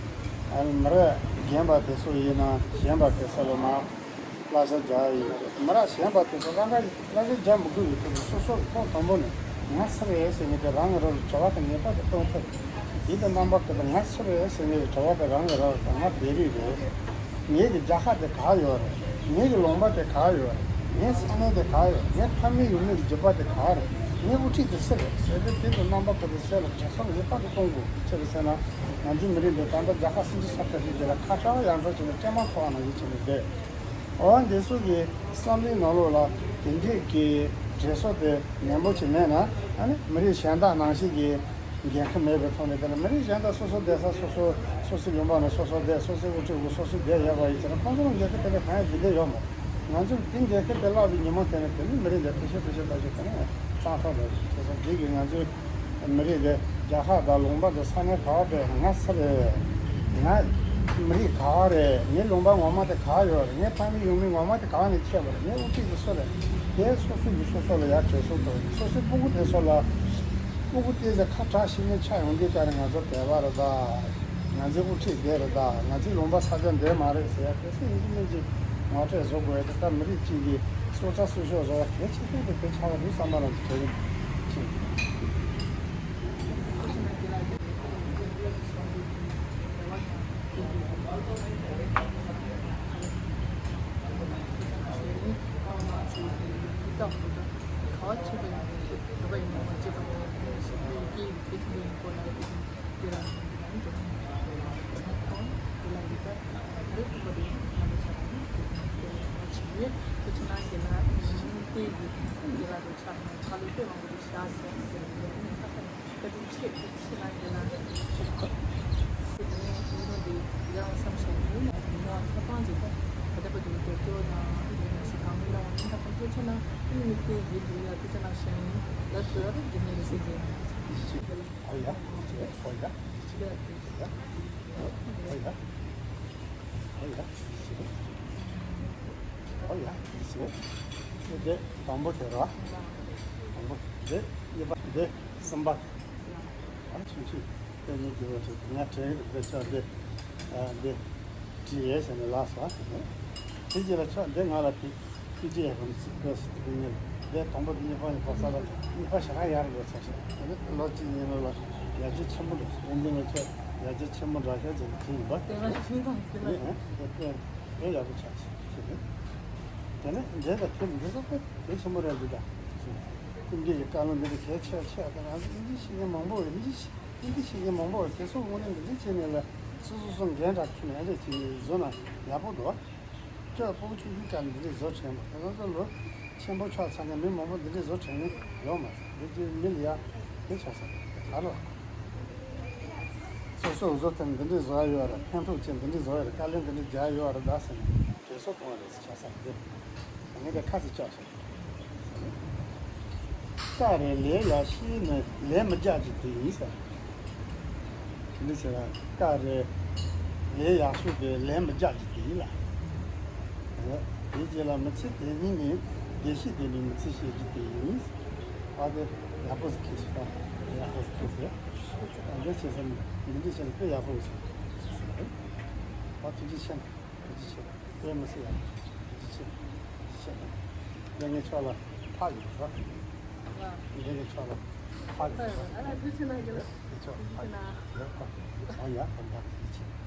ཨ་ནི་མི་རབས་རྒན་པ་དེ་ཚོ་ཡིན་ན་གཞོན་པ་དེ་ཚོ་ལ་མར་གླ་ཆ་རྒྱག་ཡིན་ན་རེད། མི་རབས་གཞོན་པ་དེ་ཚོ་གླ་ཆ་གླ་ཆ་རྒྱག་མི་དགོས་པའི་ཐོག་ནས་སོ་སོ་གི་ཐོག་དང་པོ་ནས་ང་སུ་རེད་ཟེར་མཁན་དེ་རང་གི་རང་ལ་དྲི་བ་དེ་ངེས་པར་དུ་གཏོང་ཐུབ། དེ་དང་རྣམ་པ་ཀུན་ཏུ་ང་སུ་རེད་ཟེར་མཁན་གྱི་དྲི་བ་དེ་རང་གི་རང་ལ་ང་བོད་རིགས་རེད། ངེད་ཀྱི་རྒྱལ་ཁབ་དེ་ག་ཡོད་རེད། ངེད་ཀྱི་ལུང་པ་དེ་ག་ཡོད་རེད། ངའི་ས་གནས་དེ་ག་ཡོད། ངའི་ཕ་མེས་ཡུལ་མེས་ཀྱི་རྒྱུད་པ་དེ་ག་རེད། ངའི་དབུ་ཁྲིད་དེ་སུ་རེད་ཟེར་ཏེ། དེ་ཚོ་རྣམ་པ་ཀུན་ཏུ་སེམས་ལ་དྲན་གསོ་ངེས་པར་དུ་གཏོང་དགོས། ཅི་རེད་ཟེར་ན། ང་ཚོའི་མི་རིགས་འདི་ད་ལྟ་རྒྱལ་ཁབ་སུམ་ཅུ་སོ་བརྒྱད་ཀྱི་རྒྱུད་ལ་ཁ་བྲལ་ཡར་འགྲོ་བྱས་ནས་སྐྱེས་མ་ཐོག་ནང་བཞིན་བྱས་ནས་བསྡད། འོ་འདི་ཚོ་གི་བསམ་བློའི་ནང་ལོགས་ལ་དེ་འདྲས་ཀྱི་དྲན་གསོ་དེ་ནན་པོ་ཅིག་མེད་ན། ཨ་ནི་མི་རིགས་གཞན་དག་ནང་བཞིན་གྱི་འགན་ཁུར་མེད་པའི་ཐོག་ནས། དེ་ནི་མི་རིགས་གཞན་དག་སོ་སོ་བསྡད་ས་སོ་སོ། སོ་སོའི་ལུང་པ་ནས་སོ་སོ་བསྡད། སོ་སོའི་དབུ་ཁྲིད་དགོས་སོ་སོ་བསྡད་ཡོད་པ་ཡིན་ཕྱིན་ན། ཁོང་ཚོ་ལ་འགན་ཁུར་དེ་འདྲ་གང་ཡང་བྱེད་འདོད་ཡོད་མ་རེད། ང་ཚོས་དེ་འགན་ཁུར་དེ་བརླག་པའི་ཉིན་མོ་དེ་ནས་དེ་ནི་མི་རིགས་འདི་ཕལ་ཆེར་ཕལ་ཆེར་ཕལ་ཆེར་དེ་ནས་གཙང་ཐོག་ལ་རེད། བྱས་ཙང་འདི་གིས་ང་ཚོའི་མི་རིགས་འདི་རྒྱལ་ཁབ་དང་ལུང་པ་དང་ས་གནས་ག་པར་བསྡད་ང་སུ་རེད། ང་མི་རིགས་ག་པར་རེད། ངའི་ལུང་པ་ངོ་མ་དེ་ག་ཡོད་རེད། ངའི་ཕ་མེས་ཡུལ་མེས་ངོ་མ་དེ་གང་ནས་ཆད་པ་རེད། ངའི་དབུ་ཁྲིད་དེ་སུ་རེད། དེ་སོ་སོ་གིས་སོ་སོ་ལ་ཡར་དྲན་གསོ་དང་། སོ་སོའི་སྤུ་གུ་དེ་ཚོ་ལ་སྤུ་གུ་དེ་ཚོ་ཁ་གྲག་ཤེས་མཁན་ཆགས་ཡོང་དུས་ཀ་རེ་ང་ཚོ་བོད་པ་རེད་ད། ང་ཚོའི་དབུ་ཁྲིད་འདི་རེད་ད། ང་ཚོའི་ལུང་པ་ས་ཆ་འདི་མ་རེད་ཟེར་ཡ་དེ་ཚོ་ཡིན་གཅིག་མིན་གཅིག་ངོ་སྤྲོད་བཟོ་དགོས་ཡ་དེ་ད་མི་རིགས་གཅིག་གི་སྲོག་རྩ་སྲུང་སྐྱོབ་བཟོ་ཡ་གལ་ཆེ་ཤོས་དེ་དེ་ཆགས་པ་རེད་བསམ་པ་རང་ཚོ་གྲོས་རིམ་ཆེ། ཨོ་ཡ། ཨོ་ཡ། ཨོ་ཡ། ཨོ་ཡ། ཨོ་ཡ། ཨོ་ཡ། འདི་དང་པོ་དེ་ར། དང་པོ་འདི་གཉིས་པ་འདི་གསུམ་པ། ཨ་ཆུང་ཆུང་དེ་གཉིས་ཀྱི་འོག་ཏུ་ང་དྲན་གི་འདུག་དེ་ཆ་འདི། ཨ་འདི་བྲིས་ཡས་ཟེར་ནས་ལབ་སོང་། དེ་རྗེས་ལ་ཆ་འདི་ང་ལ་ཕི་ཕི་ཇི་ཡ་གོམ་སི་ཀོ་སི་དེ་གཉིས་འདི་དང་པོ་དེ་གཉིས་པ་ནི་པ་ས་ལ་གཉིས་པ་ཞག་ཡར་འགྲོ་ཚར་ཤག་དེ་ནི་ལོ་གཅིག་གཉིས་ལོ་ལ་ཡར་རྒྱས་ཆེན་པོ་འགྲོ་སོང་། འོན་ཏེ་ང་ཚོ་ཡར་རྒྱས་ཆེན་པོ་འདྲ་ཤག་ཅེས་བྲིས་ཡིན་པ། དེ་ང་ཤིང་ཐང་དེ་ལ་ཡིན། དེ་ཡག་པོ་ཆགས་ཤག་ཅེས་ནི། དེ་ནས་རྗེས་ལ་དེ་འདི་ཚོ་དཔེ་གལ་ཆེན་པོ་རེད་འདུག་ད། ཨིན་ཇི་གི་བཀའ་སློབ་འདི་འདྲ་གལ་ཆེ་ཆེ་བ་དང་། ང་ཚོ་ཨིན་ཇི་ཤེས་མཁན་མང་པོ་ཡོད། ཨིན་ཇི་ཤེས་ཨིན་ཇི་ཤེས་མཁན་མང་པོ་ཡོད། དེ་ཚོ་དངོས་གནས་འདི་འདྲ་བྱས་ནས་ལ་སོ་སོ་སོ་འགན་འདྲ་ཁྱེར་ནས་འདི་འདྲ་བྱས་ནས་བཟོ་ན་ཡག་པོ་འདུག་ཁྱོད་ཕྲུ་གུ་ཆུང་ཆུང་སྐབས་ནས་འདི་འདྲ་བཟོ་དྲན་པ། དེ་ཚོ་ཚོ་ལོ་ཆེན་པོ་ཆགས་ཚར་ནས་མི་མང་པོ་འདི་འདྲ་བཟོ་དྲན་ནི་ཡོད་མ་རེད། འདི་ཅིག་མི་ལ་ཡ་དེ་ཆགས་ས་རེད། ག་རེ་ལ། སོ་སོ་བཟོ་དེ་འདི་འདྲ་བཟོ་ཡ་ཡོད་རེད། ཕན་ཐོགས་ཆེ་འདི་འདྲ་བཟོ་ཡ་རེད། དཀའ་ལས་འདི་འདྲ་རྒྱག་ཡ་ཡོད་རེད་ད་ཟེར་ནས་དྲན་གསོ་གཏོང་བ་རེད་ཟེར་ཆགས་ས་རེད། ངས་དེ་ཁ་ཚིག་བཅག་སོང་། ཀ་རེ་ལས་ཡག་ཤོས་ནི་ལས་མི་རྒྱག་རྒྱུ་དེ་ཡིན་ཟེར། དེ་འདྲ་བྱས་ན་ཀ་རེ་ལས་ཡག་ཤོས་དེ་ལས་མི་རྒྱག་རྒྱུ་དེ་ཡིན་ལ། དེའི་རྗེས་ལ་མི་ཚེ་དེ་ཉིད་ནི་བདེ་སྐྱིད་ལྡན་པའི་མི་ཚེ་བྱེད་རྒྱུ་དེ་ཡིན། ཨ་དེ་ཡག་པོ་ཞིག་ཁྱེར་ཤོག་ཨ། ཡག་པོ་ཞིག་ཁྱེར་ཤོག་ཨ་འདི་བྱས་ཙང་འདི་འདྲ་བྱས་ན་དཔེ་ཡག་པོ་ཡོད་ཤག་ཨ་ཐུགས་རྗེ་ཆེ། ཐུགས་རྗེ་ཆེ། དཔེ་མི་སྲིད་ཡག་པོ་ཞིག་ཐུགས་རྗེ་ཆེ། ཐུགས་རྗེ་ཆེ། འདི་ངས་ཁྱོད་ལ་ཕག་ཡོད་ར། འདི་ངས་ཁྱོད་ལ་ཕག་ཡོད་ར། ཨ་ཐུགས་རྗེ་ཆེ་གནང་རྒྱུ། ཨ་ཁྱོད་ཕག་ཡོད་ར། ཨ་ཡ་ཨ་ད་ཐུགས་རྗེ་ཆེ།